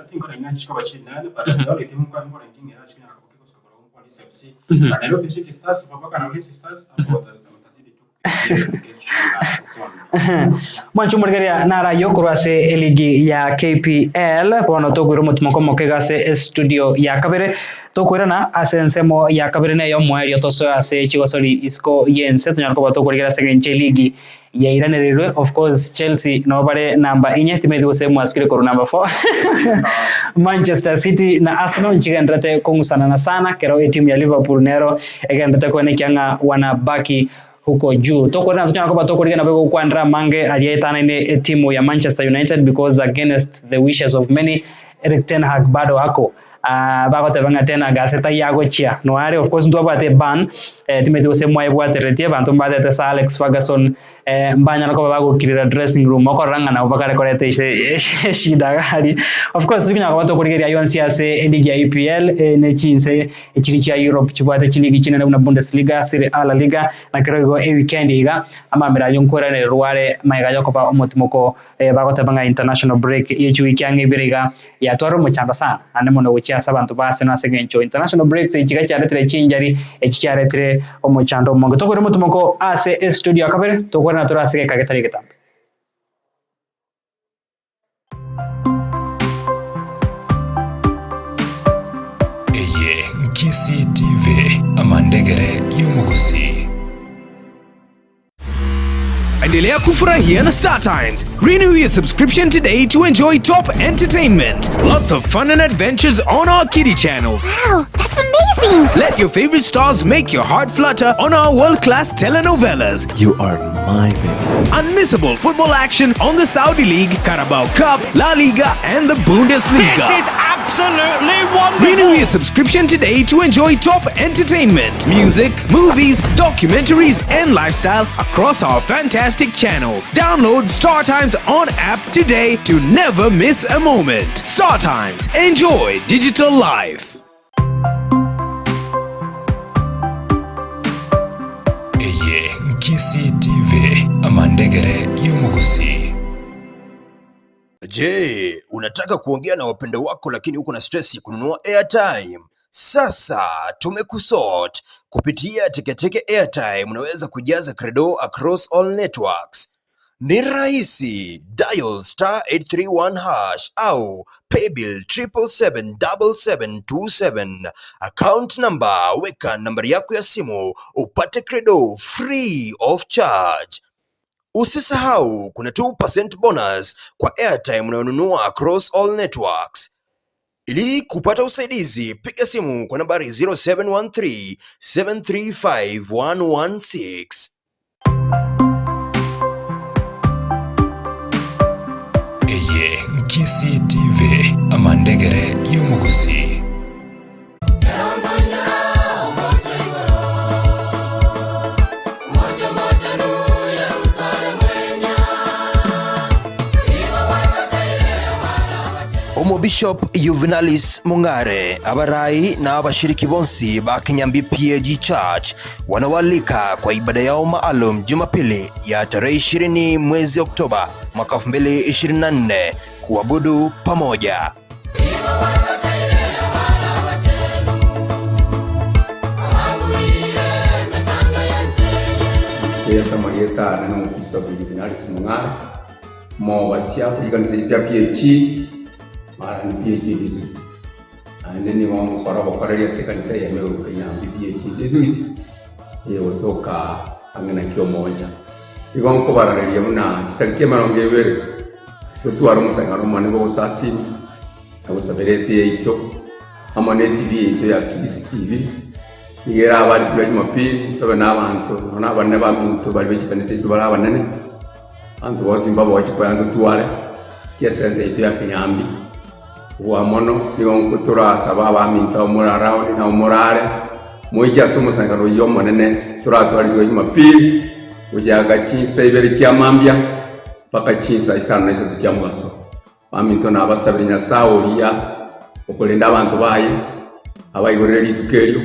Tinkora ing'ana chikoba chinene but the only thing nkora nking'era chikinyara koba kegosuka korwa Police FC na Nairobi City Stars Sofapaka na Ulinzi Stars hapo watazidi tu kupiga zone. Mwancho omorigereria narayo korwa ase eligi ya KPL bono tokoira omotimoko omoke iga ase estudio ya kabere tokoirana ase ensemo ya kabere na eyomoerio tosoe ase chigosori isiko yense tonyara koba tokorigereria ase eng'encho eligi yairanereirwe of course Chelsea nabo bare namba inye timanyeti gose mwasikire korwa number 4 Manchester City na Arsenal nchigenderete kong'usanana sana kero etimu ya Liverpool nero egenderete koenekia ng'a wanabaki huko juu tokorera tonyara koba tokorigana nabo gokwanera amange aria etanaine etimu ya Manchester United because against the wishes of many Erik ten Hag bado ako bagoteba ng'a Ten Hag ase taiyagochia noare of course ntwabwate ban timanyeti gose mwaebwateretie abanto mbatete Sir Alex Ferguson mbanyara koba bagokirira dressing room okorora ng'a nabo bakare koreta eshida iga aria of course tokonyara koba tokorigereria yonsi ase eligi ya EPL ne chinse echiri chia Europe chibwate chiligi chinene buna Bundesliga, Serie A, La Liga na kero igo eweekend iga amambera aywo nkoiranererwa are magega yokoba omotimoko bagoteba ng'a international break ye chiwiki ang'e ibere iga yatwara omochando sana naende mono gochia ase abanto ba Arsenal ase eng'encho international breaks echi iga chiaretire chinjari echi chiaretire omochando omonge. Tokoira omotimoko ase estudio ya kabere tokwerana tore ase egeka getari egetambe. Eye Kisii TV, amandegere y'omogusii. Endelea kufurahia na Star Times. Renew your subscription today to enjoy top entertainment, lots of fun and adventures on our kiddie channels. Wow, that's amazing! Let your favorite stars make your heart flutter on our world-class telenovelas. You are my baby. Unmissable football action on the Saudi League, Carabao Cup, La Liga, and the Bundesliga. This is absolutely wonderful! Renew your subscription today to enjoy top entertainment, music, movies, documentaries, and lifestyle across our fantastic channels. Download Star Times on app today to never miss a moment. Star Times, enjoy digital life. Eye Kisii TV, amandegere y'omogusii. Je, unataka kuongea na wapendwa wako lakini uko na stress ya kununua airtime? Sasa tumekusort kupitia Teketeke Airtime. Unaweza kujaza credo across all networks. Ni rahisi, dial star 831 hash au paybill 7777727 account number, weka nambari yako ya simu upate credo free of charge. Usisahau kuna 2% bonus kwa airtime unayonunua across all networks. Ili kupata usaidizi, piga simu kwa nambari 0713 735 116. Eye Kisii TV, amandegere y'omogusii. Bishop Yuvinalis Mung'are, abarai na abashiriki bonsi ba Kinyambi PAG Church wanawaalika kwa ibada yao maalum Jumapili ya tarehe 20 mwezi Oktoba mwaka 2024 kuabudu pamoja. Ase amarieta aane nomokristo Juvenalis Mong'are, mobasia chikanisa echi chia PAG, mara ni PAG Jesuit. Naende nigo ngokora obokoreri ase ekanisa eyemo egoika Nyambi PAG Jesuit, eyegotoka ang'e na Kiomocha. Igo nkobarareria buna chitariki emerongo ebere, totware omosang'ano omonene bw'ogosasima na gosabera ense yaito, amo ne TV yaito ya Kiss TV. Nigo erabe rituko ria Jumapili, tobe nabanto nonya na abanene baminto baria be chikanisa chiaito bare abanene, abanto bonsi mbaboche koya ntotware chiesente yaito ya Kinyambi. Kobua mono nigo nkotorasaba abaminto abwo more around na abwo more are, moiche ase omosangererekano oyio omonene toratware rituko ria Jumapili, gochaka chinsa ibere chia mambia mpaka chinsa isano na isato chia mogaso. Baminto nabasabire Nyasae oria okorenda abanto baye, abaigorere rituko erio,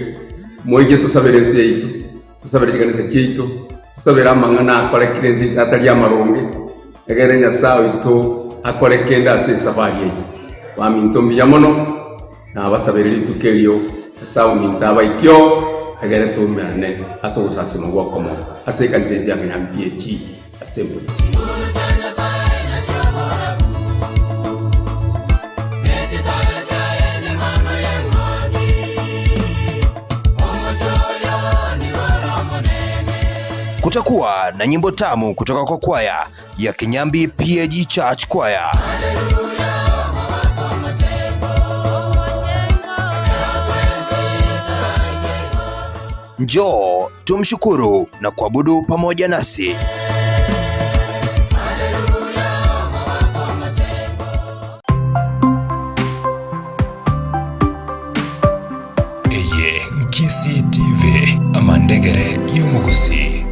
moiche tosabere ense yaito, tosabere chikanisa chiaito, tosabere amang'ana akorekire ense yaito atari amaronge, egere Nyasae oito akore kende ase esafari eye. Baminto mbuya mono, nabasabere rituko erio, Nyasae ominto abaikeo, egere toumerane ase ogosasima gw'okomo ase ekanisa yaito ya Kenyambi PAG ase embori. Kutakuwa na nyimbo tamu kutoka kwa kwaya ya Kinyambi PAG Church Choir. Njoo tumshukuru na kuabudu pamoja nasi. Eye Nkisi TV, amandegere y'omogusii.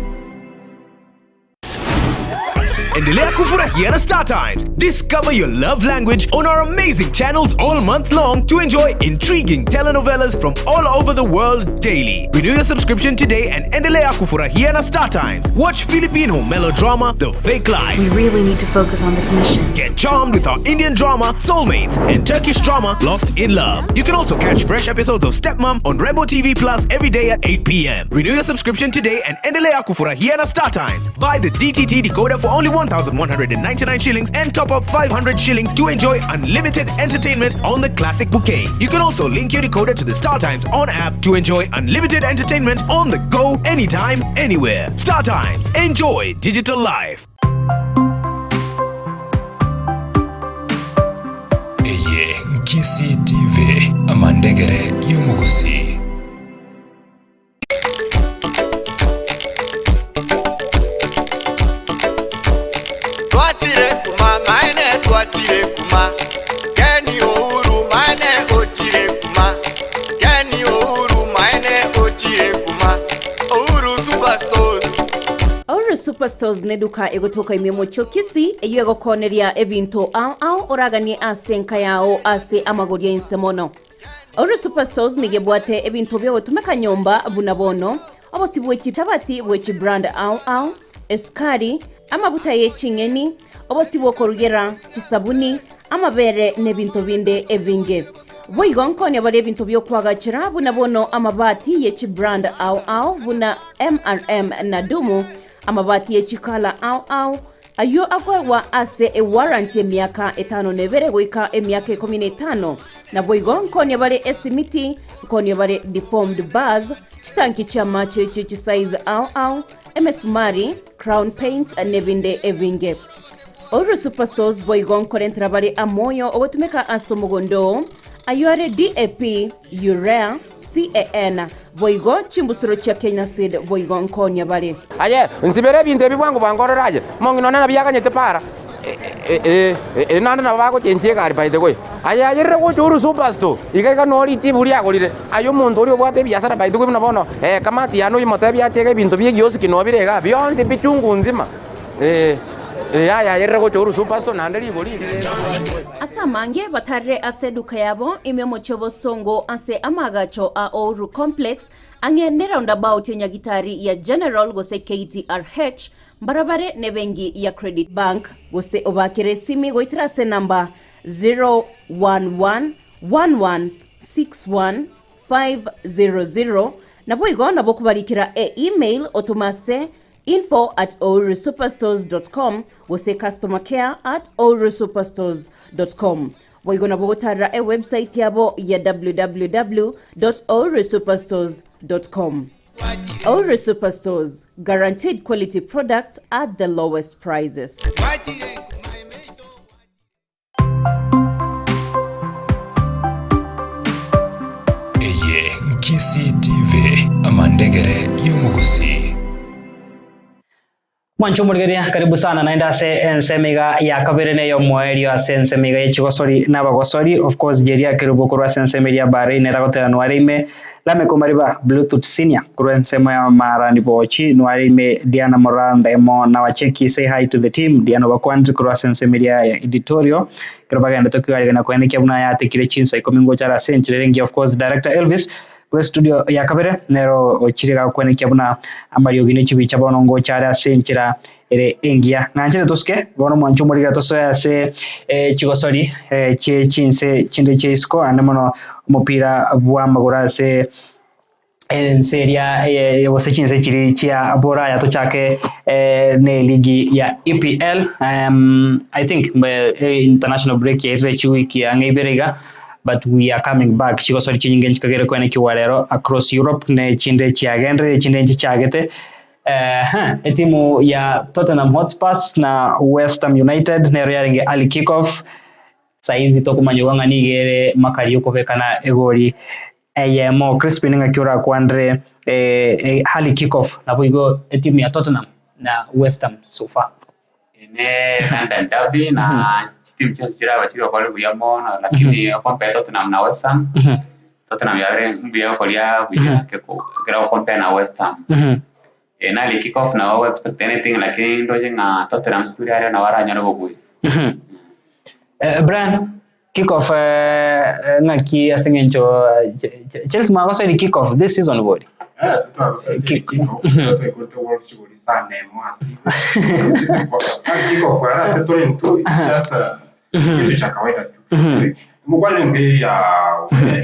Endelea kufurahia na Star Times. Discover your love language on our amazing channels all month long to enjoy intriguing telenovelas from all over the world daily. Renew your subscription today and endelea kufurahia na Star Times. Watch Filipino melodrama The Fake Life. We really need to focus on this mission. Get charmed with our Indian drama Soulmates and Turkish drama Lost in Love. You can also catch fresh episodes of Stepmom on Rainbow TV Plus every day at 8 p.m. Renew your subscription today and endelea kufurahia na Star Times. Buy the DTT decoder for only 1,199 shillings and top up 500 shillings to enjoy unlimited entertainment on the classic bouquet. You can also link your decoder to the Star Times on app to enjoy unlimited entertainment on the go anytime, anywhere. Star Times. Enjoy digital life. Eye Nkisi TV, amandegere y'omogusii. Twachire kuma maene twachire kuma Keni Uhuru maene ochire kuma Keni Uhuru maene ochire kuma Uhuru Superstores. Aura Superstores neduka egotoka ime omochie o Kisii eyio egokooneria ebinto ao ao oraganie ase enka yao ase amagori ainse mono. Aura Superstores nigo ebwate ebinto biogotumeka nyomba buna bono, obosi bwe chichabati bwe chibrand ao ao, esukari, amabuta ye ching'eni, obosi bw'okorugera, chisabuni, amabere na ebinto binde ebinge. Boigo nkonya bare ebinto bi'okoagachera buna bono amabati ye chibrand ao ao buna MRM na Dumu, amabati ye chikala ao ao, ayio akoegwa ase ewarranty emiaka etano na ebere goika emiaka ikomi na etano. Naboigo nkonya bare esimiti, nkonya bare deformed bars, chitanki chi'amache chie chisize ao ao, emesumari, crown paints, nebinde ebinge. Oro Superstores boigo nkorentera bare amoyo ogotumeka ase omogondo oo, ayio are DAP, Urea, CAN, boigo chimbusuro chia Kenya Seed boigo nkonya bare. Aye, nsibere ebinto ebi bwango bwango orore aye, omong'ina one nabo yaganyete para, ee, ee, naende nabo bagochenchia egari by the way. Aye ayerire gocha Uhuru Superstore, iga iga noo richibu riagorire, aye omonto oria obwate ebiasara by the way buna bono, ee, kamati yane oyomotebie ache iga ebinto bia egioski noo bire igaa, bionsi pi chungu nzima, ee. Ayayerere gocha Uhuru Superstore naende rigori rire. Ase amange batarire ase eduka yabo ime omochie obosongo ase amaagacho a Ouru Complex ang'e ne roundabout ya Nyagitari ya General gose KTRH mbarabare nebenki ya Credit Bank gose obakere esimi goetera ase enamba 011 116 1500 naboigo nabo okobarikera e-email otome ase info@ourusuperstores.com gose customercare@ourusuperstores.com. Boigo nabo ogotarera ewebsite yabo ya www.ourusuperstores.com. Ouru Superstores, guaranteed quality products at the lowest prices. Eye Nkisi TV, amandegere y'omogusi. Mwancho omorigereria, karibu sana naende ase ensemo iga ya kabere na eyomoerio ase ensemo iga ye chigosori na abagosori. Of course Jeria Kerubo korwa ase ensemo eria ya Bahrain nere agotera nware ime Lameck Omariba Bluetooth Senior korwa ensemo ya Marani Bochi nware ime Diana Moranda emo na Wacheki say hi to the team Diana Obakwanire korwa ase ensemo eria ya editorial ekero bagendete kwigarigana koenekia buna yatekire chinsa ikomi ngochara ase enchera ere engiya. Of course Director Elvis korwa estudio ya kabere nero ochire gakwenekia buna amariogi ne chibicha bono ngochare ase enchera ere engiya. Ng'anchete tosuke bono mwancho omorigera tosoe ase chigosori chie chinse chinde chia isiko ande mono omopira bwa amagoro ase ense eria gose chinse chiri chia Buraya. Tochake ne ligi ya EPL. I think international break yairire chiwiki ang'e ibere iga, but we are coming back. Chigosori chinyinge nchikagere kwenekiwa rero across Europe ne chinde chiagenderere chinde nchichagete. Etimu ya Tottenham Hotspurs na West Ham United nero yarenge early kickoff. Saizi tokomanyigwa ng'a nigo ere makari okobekana egori eyemo. Crispin, ng'aki orakwandire early kickoff nabo igo etimu ya Tottenham na West Ham so far? Ne London derby na timu chionsi chiraba chigokora buya mono, lakini okompare Tottenham na West Ham, Tottenham yabere mbuya gokoria buya kera okompare na West Ham. Na early kickoff nabo expect anything, lakini ndoche ng'a Tottenham sikuri aria nabo aranyore obobui. Brian, kickoff ng'aki ase ng'encho Chelsea mwagosoire kickoff this season bori? Twakorete Wolves chigori sana emo ase kickoff era ase tore ntu, it's just kitu cha kawaida tu. Mukwane mbe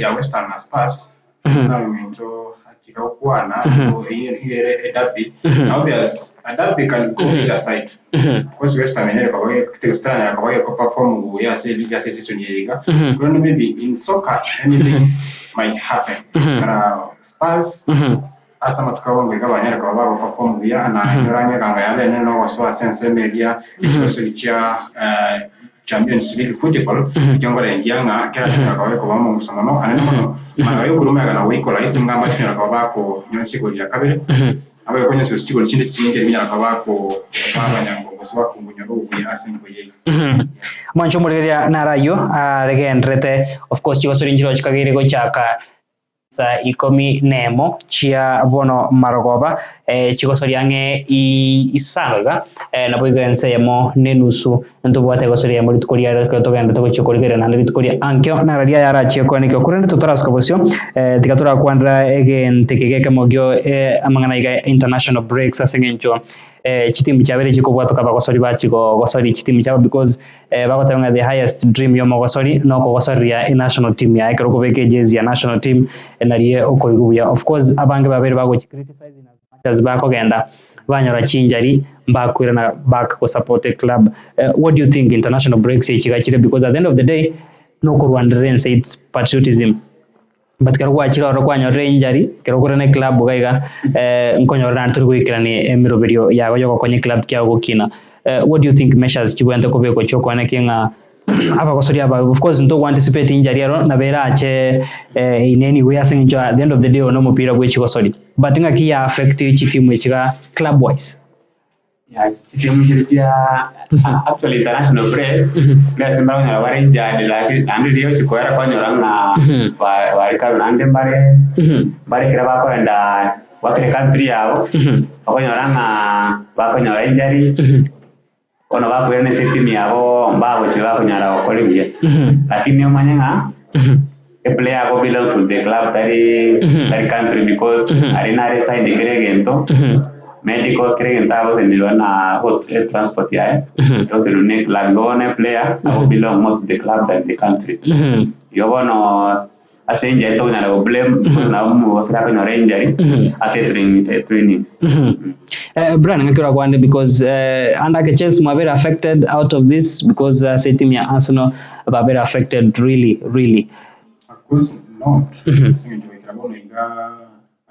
ya West Ham na Spurs na ng'encho achika gokwana iyere a derby. Obvious, a derby can go either side because West Ham yenyewe kwa kitego kwa kwa perform ya se league ya se season yega. Kuna maybe in soccer anything might happen. Kana Spurs asa matuka gabanyere kwa babo perform buya na nyoranye ganga yale neno gosoa sense media ikibazo cha Champions League football kyongora ngianga kera chakora kwa ko bamo musomono anene mono mana yo kuruma kana wikola isi ngamba chakora kwa bako nyonsi ko ya kabere abo ko nyonsi chigoli chinde chinge minya kwa bako babanyango gosoa kungunya rubu asingo ye. Mwancho murigeria narayo aregenderete. Of course chigosori nchiro chikagere gochaka sa 11 chia bono marogoba chigosori ang'e isano iga nabo igo ense yemo nenusu ntobwate gosori yemo rituko riaro ekero togendete gochia korigereria naende rituko ria ankio nararia yarachie kwenekio korende totarasuka bosio tiga torakwandera egente kege ekemo amang'ana iga international breaks ase eng'encho chitimu chiabere chikobwatoka bagosori bachigogosori chitimu chiabo because bagoteba ng'a the highest dream yomogosori nokogosoria national team yaye ekero okobeka ejezi ya national team narie okoigwa buya. Of course abange babere bagochi criticize in as much as bakogenda banyora chinjari mbakwirana back go support a club. What do you think international breaks echigachire? Because at the end of the day nokorwanderera ense, it's patriotism, but kero gwachire oro kwanyorire injury kero kore na club gaiga nkonyorera tori goikerania emiroberio yago yogokonya club kiago gokina. What do you think measures chibwente kobekwa chiokwaneki ng'a abagosori aba, of course ntogo anticipate injury ero nabera ache in any way ase eng'encho at the end of the day ono omopira bwa echigosori, but ng'aki ya affect chitimu echiga club wise? Yeah, chitimu chiri chia actually international break mbese mbara bari injured, lakini nandi rio chikoera kwanyora ng'a barika nandi mbare barekera bakwenda wakire country yabo bakonyora ng'a bakonyora injury. Bono bakoirana ase etimu yabo mbagochia bakonyara gokora buya. Lakini omanye ng'a eplayer ago belong to the club tari tari country because aria nare signed kera egento, medical kera egento agotenderwa na transport yaye, egotenderwa na eclub. Igo bono eplayer ago belong more to the club than the country. Igo bono ase injury tokonyara go blame because nabo omogosera akonyora injury ase etraining. Brian ng'aki orakwane because ande ake Chelsea mwabere affected out of this because ase etimu ya Arsenal babere affected really really. Of course not. Ase eng'encho goikera bono iga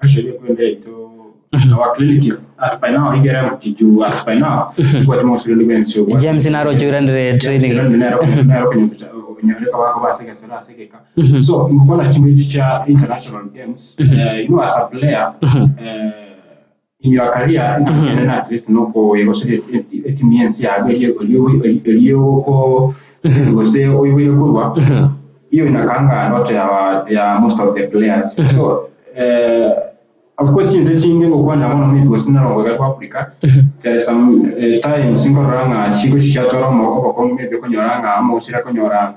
actually ekwenda yaito our clinic is as by now igere empty juu as by now tibwati mogosireri bwensi obwate. James naro ochoiranire training. Nero nero konyoreka bakoba ase egesero ase egeka. So ngokwana chingaki echi chia international games, you as a player, in your career engaki enene at least nokoegoseria etimu y'ense yago eria eria oko gose oiboire korwa, iyo inakanga ndoto ya ya most of the players. So of course chinse chinge ngokwanera mono maybe gose narongo iga kwa Africa, there is some times nkorora ng'a chigochi chiatora obokong'u maybe okonyora ng'a omogusii akonyora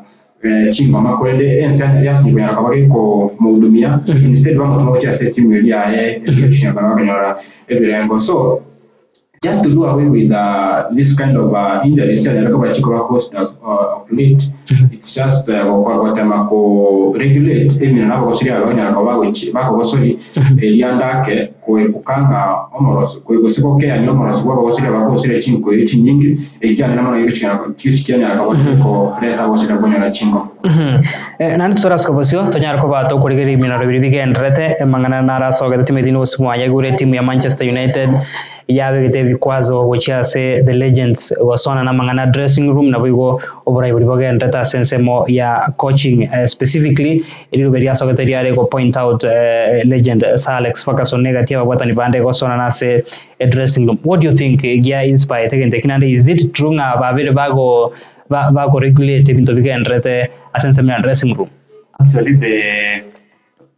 chingoma korende ense yasinywa konyara koba gekomohudumia, instead bamotoma gochia ase etimu eria yaye eria egochinya konyara konyora ebirengo. So just to do away with this kind of injuries chianyare koba chikoba caused as of late, it's just gotema ko regulate emino na abagosori aba bakonyara koba bagochi bakogosori erianda ake koepuka ng'a omoroso gose gokeania omoroso bwa abagosori aba bakogosora chinkoyo chinyinge, ekiagera mono gigochi kianyara koba gekoreta obosira bwonyora chingoma. Naende totarasuka bosio, tonyare koba tokorigereria eminoro biria bigendererete, amang'ana narasogete timeti nobosi mwayaigure etimu ya Manchester United yabegete ebikwazo gochia ase the legends gosona namang'ana dressing room naboigo oborai boria bogendererete ase ensemo ya coaching specifically riruba riasogete riare go point out legend Sir Alex Ferguson negati ababwatani bande gosona nase dressing room. What do you think gia inspire egento eki naende is it true ng'a babere bago bago regulate ebinto bigendererete ase ensemo ya dressing room? Actually the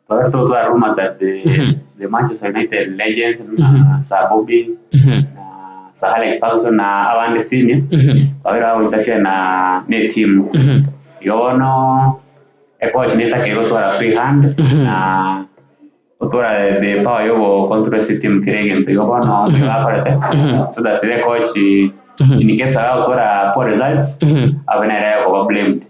twatwara rumor that the Manchester United legends na Sir Bobby na Sir Alex Ferguson na abande senior babere bagointerfere na ne team. Igo bono ecoach netake gotwara free hand na gotwara the power yogo control ase team kera egento. Igo bono nigo bakorete so that the coach in case agotwara poor results abe nere okoba blamed.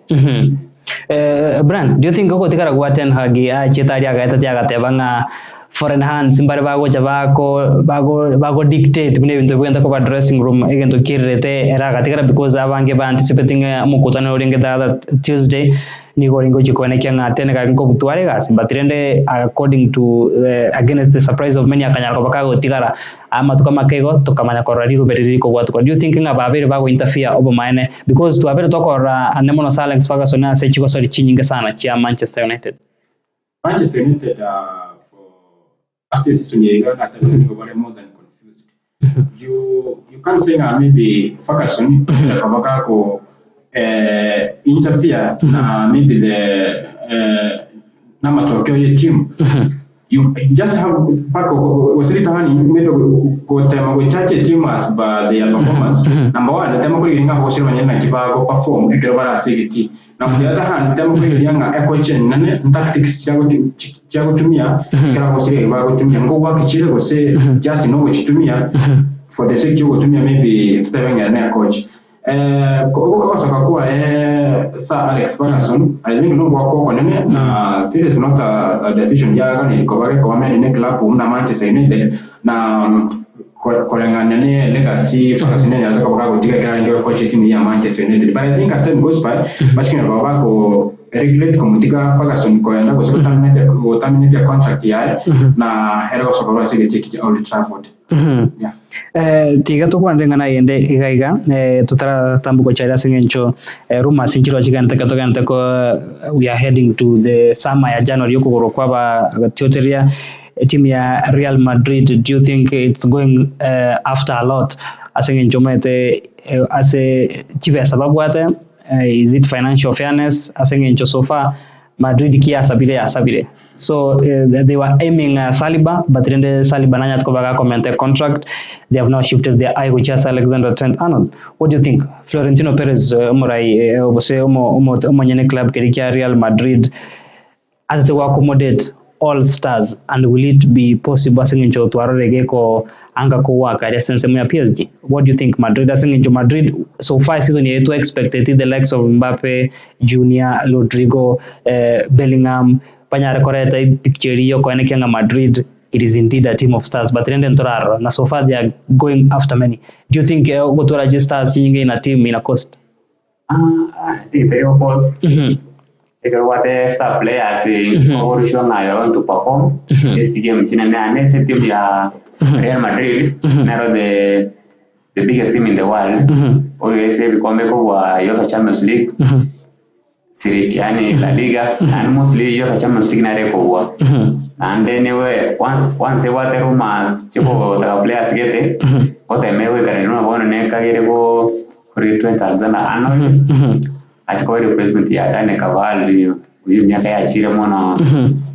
Brian, do you think ogotigara gwa Ten Hag achiete aria agaetete agateba ng'a foreign hands mbare bagocha bako bago bago dictate buna ebinto bigenda koba dressing room egento kiererete ere agatigara because abange ba anticipating omokutano orenge the other Tuesday nigo orenge gochia koenekia ng'a Ten Hag nkobutware egasi but rende according to against the surprise of many akanyara koba kagotigara amatuko amake igo tokamanya korora riruba riria rikobwatokwa. Do you think ng'a babere bago interfere obomaene because twabere tokorora ande mono Sir Alex Ferguson ase chigosori chinyinge sana chia Manchester United? Manchester United for ase eseason eye iga natabete nigo bare more than confused. You can't say ng'a maybe Ferguson akoba gako interfere na maybe the namatokeo ye team. You just have mpaka gose ritang'ani maybe gotema gochacha etimu as per their performance. Number one, tema korigereria ng'a abagosori banyene naki bago perform ekero bare ase egetii. Na on the other hand, tema korigereria ng'a ecoach enene tactics chiagotumia ekero abagosori eye bagotumia nkobwaki chire gose just nogochitumia for the sake yogotumia maybe totebe ng'a ere ne coach. Ogosoka kwaye Sir Alex Ferguson, I think nogwakwa okonene na this is not a decision yaganeiri koba gekoba many ne club buna Manchester United na koreng'ania ne legacy Ferguson anyarete koba kagotiga ekero arenge gokocha etimu ya Manchester United. But I think as time goes by, bachikonyara koba bako regulate komotiga Ferguson koenda gose goterminate contract yaye na ere gosoka korwa ase egetii eki kia Old Trafford. Tiga tokwanere eng'ana eyende iga iga, totaratamboka gochia ase eng'encho rumours nchiroo chigenderete ekero togenderete ko we are heading to the summer ya January okogorwa kwa abatioteria etimu ya Real Madrid, do you think it's going after a lot ase eng'encho omanyete ase chibesa babwate, is it financial fairness ase eng'encho so far. Madrid ki yasabire yasabire. So they were aiming Saliba, but rende Saliba nanyat ko baga comment contract. They have now shifted their eye which is Alexander Trent Arnold. What do you think? Florentino Perez omorai obose omo omo omonyene club kerikia Real Madrid atete go accommodate all stars, and will it be possible asengencho twarorege ko anga ko waka ya sensemo ya PSG? What do you think? Madrid asengencho Madrid so far season yetu expected the likes of Mbappe Junior, Rodrigo, Bellingham panyare koreta picture iyo koene kenga Madrid it is indeed a team of stars, but rende ntoraro na so far they are going after many. Do you think gotora stars nyingi in a team in a cost? I think very cost. What star players mm -hmm. Going to perform. This game china na team ya Real Madrid naro the biggest team in the world. Always bikombe kwa UEFA Champions League. Siri yani La Liga and mostly UEFA Champions League na reko And then we once what rumors chiko taka players gete kote mewe kana no bono ne kagere ko kuri Trent Alexander-Arnold achiko replacement ya Dani Carvajal uyu miaka ya chire mono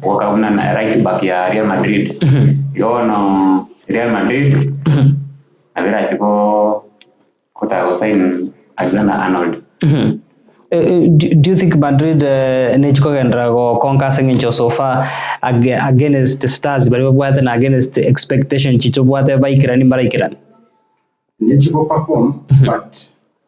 wakauna na right back ya Real Madrid. Yono Real Madrid abira achiko kota sign Alexander Arnold. Do you think Madrid nechikogendera go conquer sengencho so far against the stars bari babwate na against the expectation chicho bwate baikirani baraikirani nechiko perform but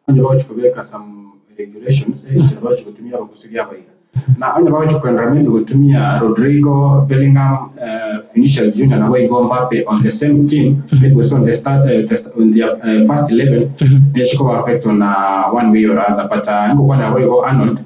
onye bachikobeka some regulations bachikutumia bakusugia baika na onye bachikwendera maybe kutumia Rodrigo, Bellingham, Vinicius Junior na Waigo Mbappe on the same team maybe was on the start on their first 11 nechiko affect on one way or other, but ngokwana Waigo Arnold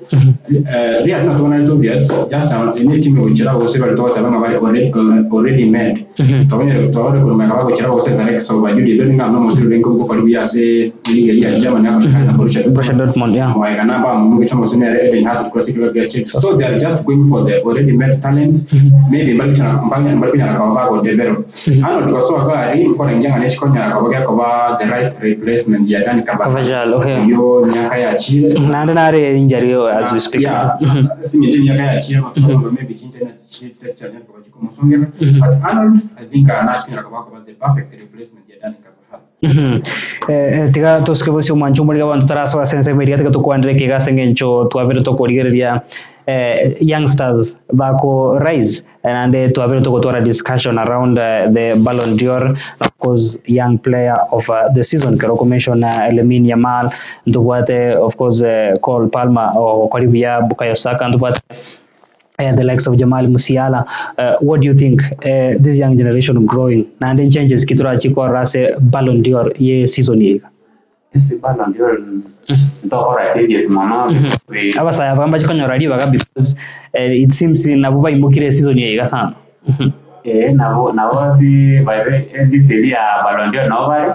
Real not one is obvious just any team which are also bali tawata banga bali already made tawanya tawara kurumeka bagochira bose the likes of Jude Bellingham no mosiri bengo ko karibu ya se liga ya Germany na Borussia Dortmund yeah wa kana ba mungu chama sene Eden Hazard kwa siku ya Chelsea, so they are just going for the already made talents maybe mbali chana mbali chana kwa bago develop Arnold kwa so gari kwa njanga nechikonya kwa kwa the right replacement ya Dani Carvajal okay yo miaka ya Chile na ndare injury as we speak yeah sinye miaka ya Chile kwa maybe chinta na chita kwa chikomusongera but Arnold I think anachikonya kwa the perfect replacement ya Dani Carvajal. Tiga toske bosi mwancho muri gabantu tarasoa sense meria tiga tukwandire kiga sengencho twabire tukurigereria youngsters bako rise and twabire tukotwara discussion around the Ballon d'Or, of course young player of the season keroko mention Lamine Yamal ndubwate of course Cole Palmer o karibu ya Bukayo Saka ndubwate the likes of Jamal Musiala. What do you think this young generation growing na and changes kitura chiko rase Ballon d'Or ye season ye ese Ballon d'Or ndo ora changes mama abasaya bamba chikonyora libaga because it seems nabo baimukire season ye gasana nabo nabo si by the this year Ballon d'Or no bale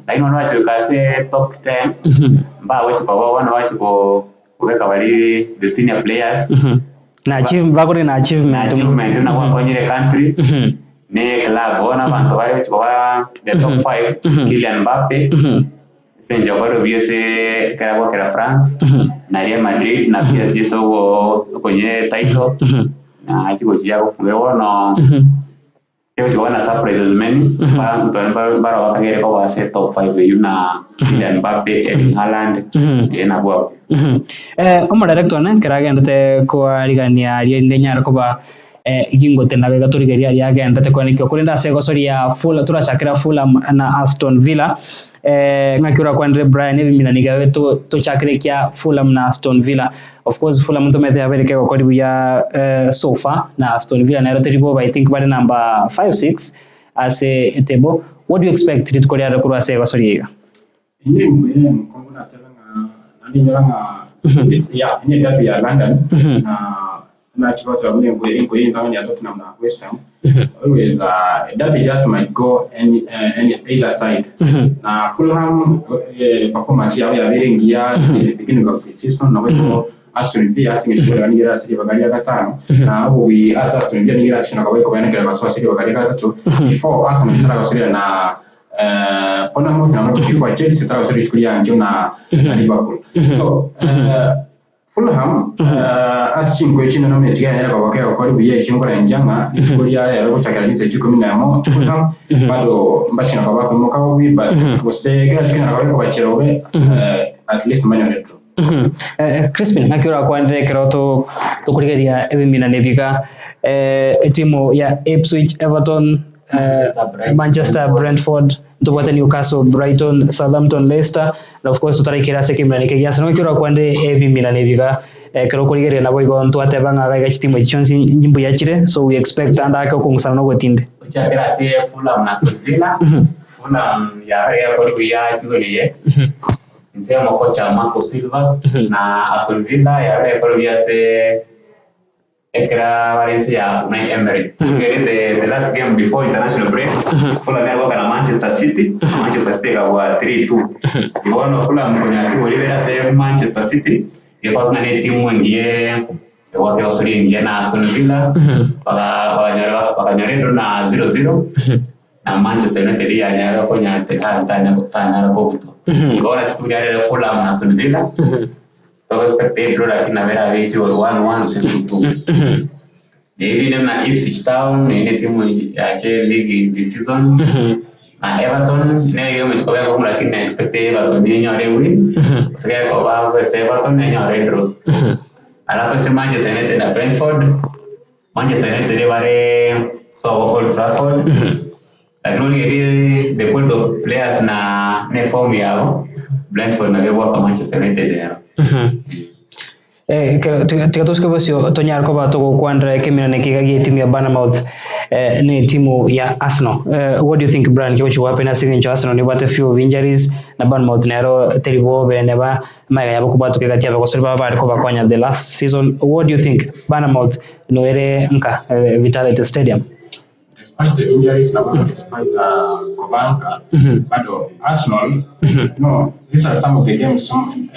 lakini wana wachuka se top 10 mba wachiko wana wachiko kubeka bali the senior players na achievement bakore na achievement na kwa konyere country ne club ona bantu bari kwa the top 5 Kylian Mbappe senjo baro biese kera kwa kera France na Real Madrid na PSG so kwenye title na achiko chia kufunga wono yo wana surprises many bantu baro bakagere kwa se top 5 yuna Kylian Mbappe, Erling Haaland na kwa omo director ne keragendete kwarigania aria ndenyara kuba gingote na bega turigeria aria agendete kwanikio kurinda ase gocoria Fulham turachakira Fulham na Aston Villa ng'akiura kwandire Brian ebimina nigawe tuchakire kia Fulham na Aston Villa. Of course Fulham ntumete abereke gokoribu ya so far na Aston Villa naero teribo I think bari number 5 6 ase table. What do you expect ritukoria kurwa ase gocoria iga inye ngwe mkongo na tebanga ninyoranga ya inye dati ya London na chikoto ngwe ngwe ngwe ya Tottenham na West Ham always derby just might go any either side na Fulham performance yao ya berengia the beginning of the season na weko Aston Villa asinge nigira asiri bagaria gatano na abo we Aston Villa nigira action akaweko banekera baswa asiri bagaria gatatu before Arsenal tara gasuria na Bournemouth na before Chelsea tara gasuria kulia njo na Liverpool so Fulham ase chinko echi nene omonye tiga yanyare koba kegokora buya ekio nkorengia ng'a rituko ria rero gochakera chinsa echi ikomi na emo Fulham bado mbachina koba bakoimoka bobe but gose kera ase kenyara koba gekobachera bobe at least mbanyore draw. Crispin, naki orakwanere ekero tokorigereria ebiminano ebi iga, etimu ya Ipswich, Everton, Manchester, Brentford, ntobwate Newcastle, Brighton, Southampton, Leicester, na of course totaraikera ase ekeminano eke gia Arsenal. Naki orakwanere ebiminano ebi iga ekero okorigereria nabo igo ntwateba ng'a iga iga chitimu echi chionsi mbuya chire, so we expect ande ake okong'usana na ogotinde. Gochakera ase Fulham na Aston Villa, Fulham yabeire egekori buya season eye, inse y'omokocha Marco Silva, na Aston Villa yabeire egekori buya ase ekera bare inse ya Unai Emery. Ere the last game before international break, Fulham yagoka na Manchester City, Manchester City ekabua 3-2. Igo bono Fulham konya chigori ibere ase Manchester City, gekora buna ne etimu engiya egwaka egosori engiya na Aston Villa, bakanyora bakanyora endo na 0-0, na Manchester United yanyara konya tanyara kobutwa. Igo bono ase rituko ria rero Fulham na Aston Villa, Togo expect draw lakini nabo erabe chigori 1-1 gose 2-2. Maybe na Ipswich Town eye ne timu yache league this season. Na Everton neye omochie koba ekong'u lakini na expect Everton enyore ewin. Gose gekoba gose Everton enyore edraw. Alafu ase Manchester United na Brentford, Manchester United bare sobo Old Trafford. Lakini origererie the quality of players na ne form yabo, Brentford nabo egwaka Manchester United ero. Eh, kero- tiga tiga tosuke bosio tonyare koba togokwanera ekeminano eke iga gie etimu ya Bournemouth eh, ne etimu ya Arsenal. Eh, what do you think Brian kigochi gohappen ase eng'encho Arsenal nebwate few of injuries na Bournemouth nero teri bobe neba magega yabo kobwatoka egati yabo gose baba bare kobakonya the last season. What do you think Bournemouth noere nka eh, Vitality Stadium? Despite the injuries na bado despite kobanka bado Arsenal no these are some of the games some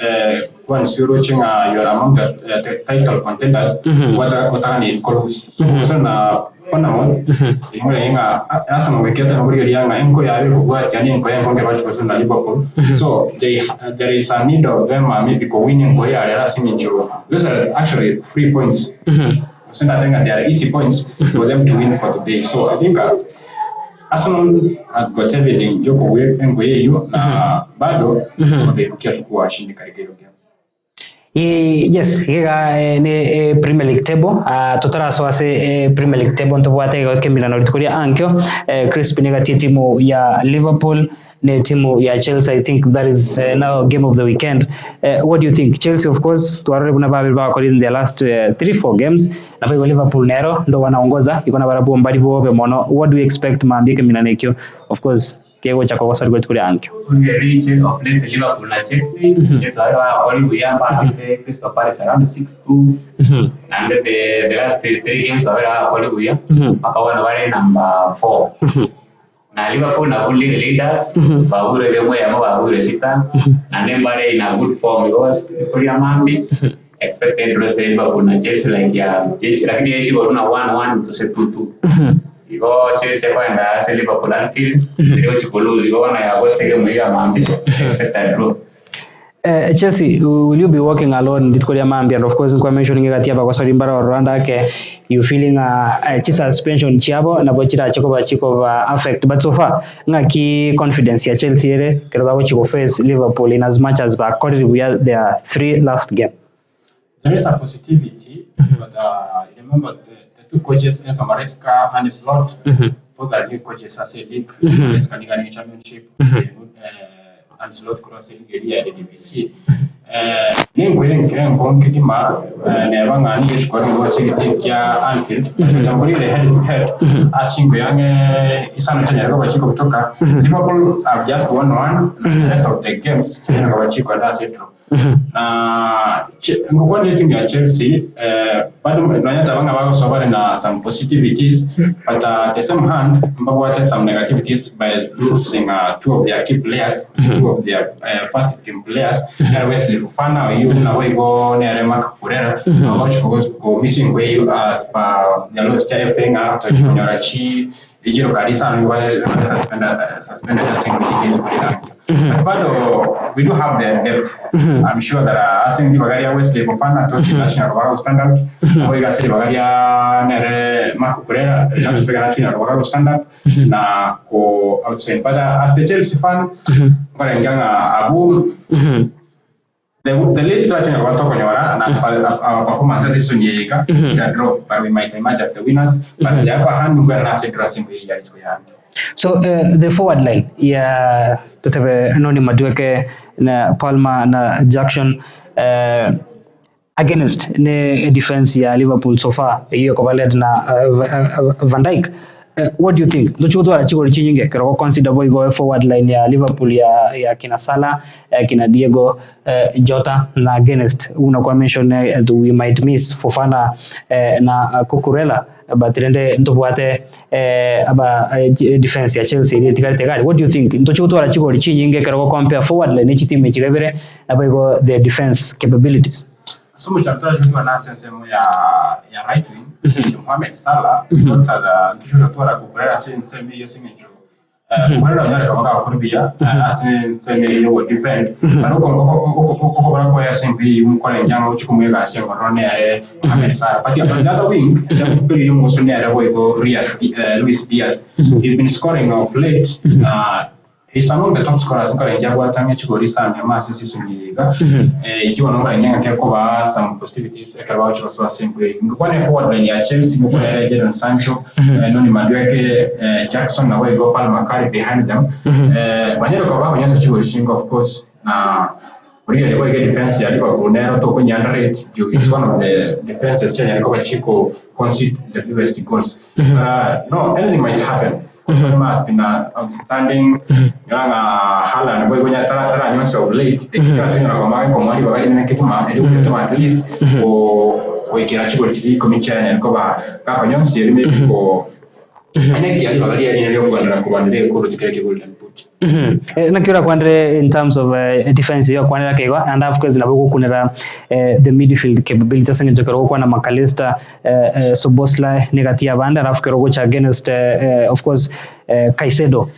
once you reaching you are among the, the title contenders wata watagani ko lose so so na Bournemouth ingore inga Arsenal weketa na buri yanga enko yabe kubwatia ni enko yango ngero bacho na Liverpool so they there is a need of them maybe go winning ko ya rera simincho those are actually 3 points. So I think that they are easy points for them to win for today. So I think Arsenal has got everything. Yoko Ngwe na bado wataibukia tu kuwa washindi katika hiyo game. Yes, iga ni Premier League table totarasoa ase Premier League table ntobwate iga kemirano rituko ria ankio Crispin igatie timu ya Liverpool ne timu ya Chelsea. I think that is now game of the weekend. What do you think? Chelsea of course twarore buna babiri bakora in their last 3-4 games na baigo Liverpool nero ndo wanaongoza iko na barabu mbali bobe mono. What do you expect maambie kemirano ekio? Of course kegocha kogosa rituko ria ankio. Reach of late Liverpool na Chelsea. Chelsea wale wa walibuyamba the Crystal Palace around 6-2. And the last three games wale walibuya mpaka wana wale number 4. Na Liverpool na good league leaders bagure bemwe yamo bagure sita na nembare in a good form because kulia mambi expected draw say Liverpool na Chelsea like ya Chelsea lakini yechi na 1-1 to say 2-2. Igo Chelsea kwenda ase Liverpool Anfield leo chikuluzi igo na yabo sege mwiga mambi expect a draw. Chelsea, will you be working alone rituko ria mambi? And of course nkwa mentioning gati abagosori mbara Rwanda ke you feeling chi suspension chiabo nabo chira chikoba chikoba affect, but so far ngaki confidence ya Chelsea ere kero babo chiko face Liverpool in as much as bakorire buya their three last game? There is a positivity, but remember the two coaches, Enzo Maresca and Slot, both are new coaches as a league, Maresca Liga League Championship, and Slot cross league ya DVC. Ninkwire nkire nkonkidima neba ng'ani gechikora ngo sigiti kya Anfield jamborire head to head asingo yange isano chanya bachiko kutoka Liverpool have just won one, the rest of the games chanya bachiko that's it. Na ngokuwa ni timu ya Chelsea bado nanyata banga bako sobare na some positivities, but at the same hand mbabwate some negativities by losing two of their key players, two of their first team players, mm Wesley Fofana oyu na waigo nere Marc Cucurella mm go missing way as per the loss cha FA after kunyora chi Yellow card sana wa suspended suspended just But bado we do have the depth. I'm sure that asengi bagaria Wesley Fofana tochi national baga stand out. Abo igasiri bagaria nere Marco Kurera mm -hmm. National baga stand up na ko outside. But as the Chelsea fan, mm abu the least twachenya kwatokonyora na our performance season yeka it's a draw, but we might emerge as the winners. But the upper hand we are not dressing we are So the forward line ya tutebe Noni Madueke na Palmer na Jackson against ne defense ya Liverpool so far iyo kobaled na Van Dijk. What do you think? Ndochukutwara chigori chinyinge kero consider boy go forward line ya Liverpool ya kina Salah, kina Diego Jota na against unakuwa mention we might miss Fofana na Cucurella, but rende ntobwate aba defense ya Chelsea iri tikarite gari. What do you think? Ndochukutwara chigori chinyinge kero compare forward line each team echigabere na boy the defense capabilities. So much after na sensemo ya right wing Mohamed Salah not the tushura twara Cucurella sensemi yo singenjo Cucurella onyare kama ka kuribia ase yo defend, but uko uko uko bara ko ya sembi umukore njanga uchikumwega ase ngorone ya Mohamed Salah. But on the other wing pili yo musu ne are go Rias Luis Diaz, he's been scoring of late. He's among the top scorers nkora njagwa tange chigori sana ma sisi sunyiga ikiwa nongora nyanga ke ko ba some positivities ekaba bacho so asembwe ngukwane forward line ya Chelsea ngukwane Jadon Sancho, Noni Madueke, Jackson na Wego Palmer carry behind them, banyero ko ba banyasa chigori shingo of course na Uriya leko ige defense ya Liverpool nero to kunya underrate ju is one of the defenses chenya leko bachiko concede the fewest goals. No, anything might happen. Palmer has been outstanding. Nyanga Haaland boy kunya tara tara nyonso of late. Ekikira tunya kwa mawe kwa mwali wakati nene kituma eli kutuma at least ko wekera chiko chiri komicha nya ko ba kako nyonso eli maybe ko ene ki ali bakali ali ndio kwa kubandire ko chikere golden boot. Nakiura kwandire in terms of defense yo kwanira kegwa and of course nabo kunira the midfield capability senge jokero kwa na McAllister, Szoboszlai negatia banda alafu kero cha against of course Caicedo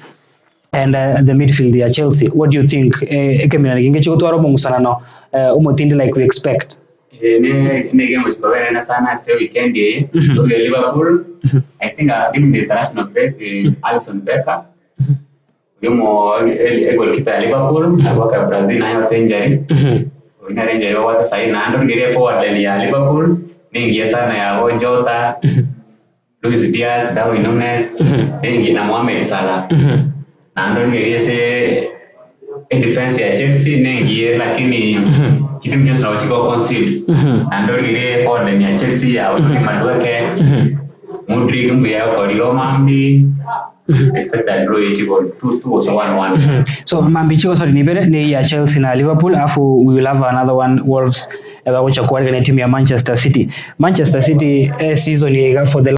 and the midfield ya Chelsea. What do you think? Ekemina nginge chikutwara mungusana umutindi like we expect. Ne game chikobere sana se weekend ye Liverpool. I think during the international break Alisson Becker yumo goalkeeper ya Liverpool alikuwa Brazil na yote injury. Ina injury watu sahi na ndo ngirie forward line ya Liverpool ningie sana ya Jota, Luis Diaz, Darwin Nunes, ningi na Mohamed Salah. Na ndo ngirie se defense ya Chelsea ningie, lakini kitu mcho tunachiko concede. Na ndo ngirie forward line ya Chelsea ya Madueke, Mudrik mbuya korio mambi. Expect a draw ichiko 2-2 or 1-1. So mambi chiko sorry nibere ni ya Chelsea na Liverpool, afu we will have another one Wolves abagocha kuarika na timu ya Manchester City. Manchester City season for the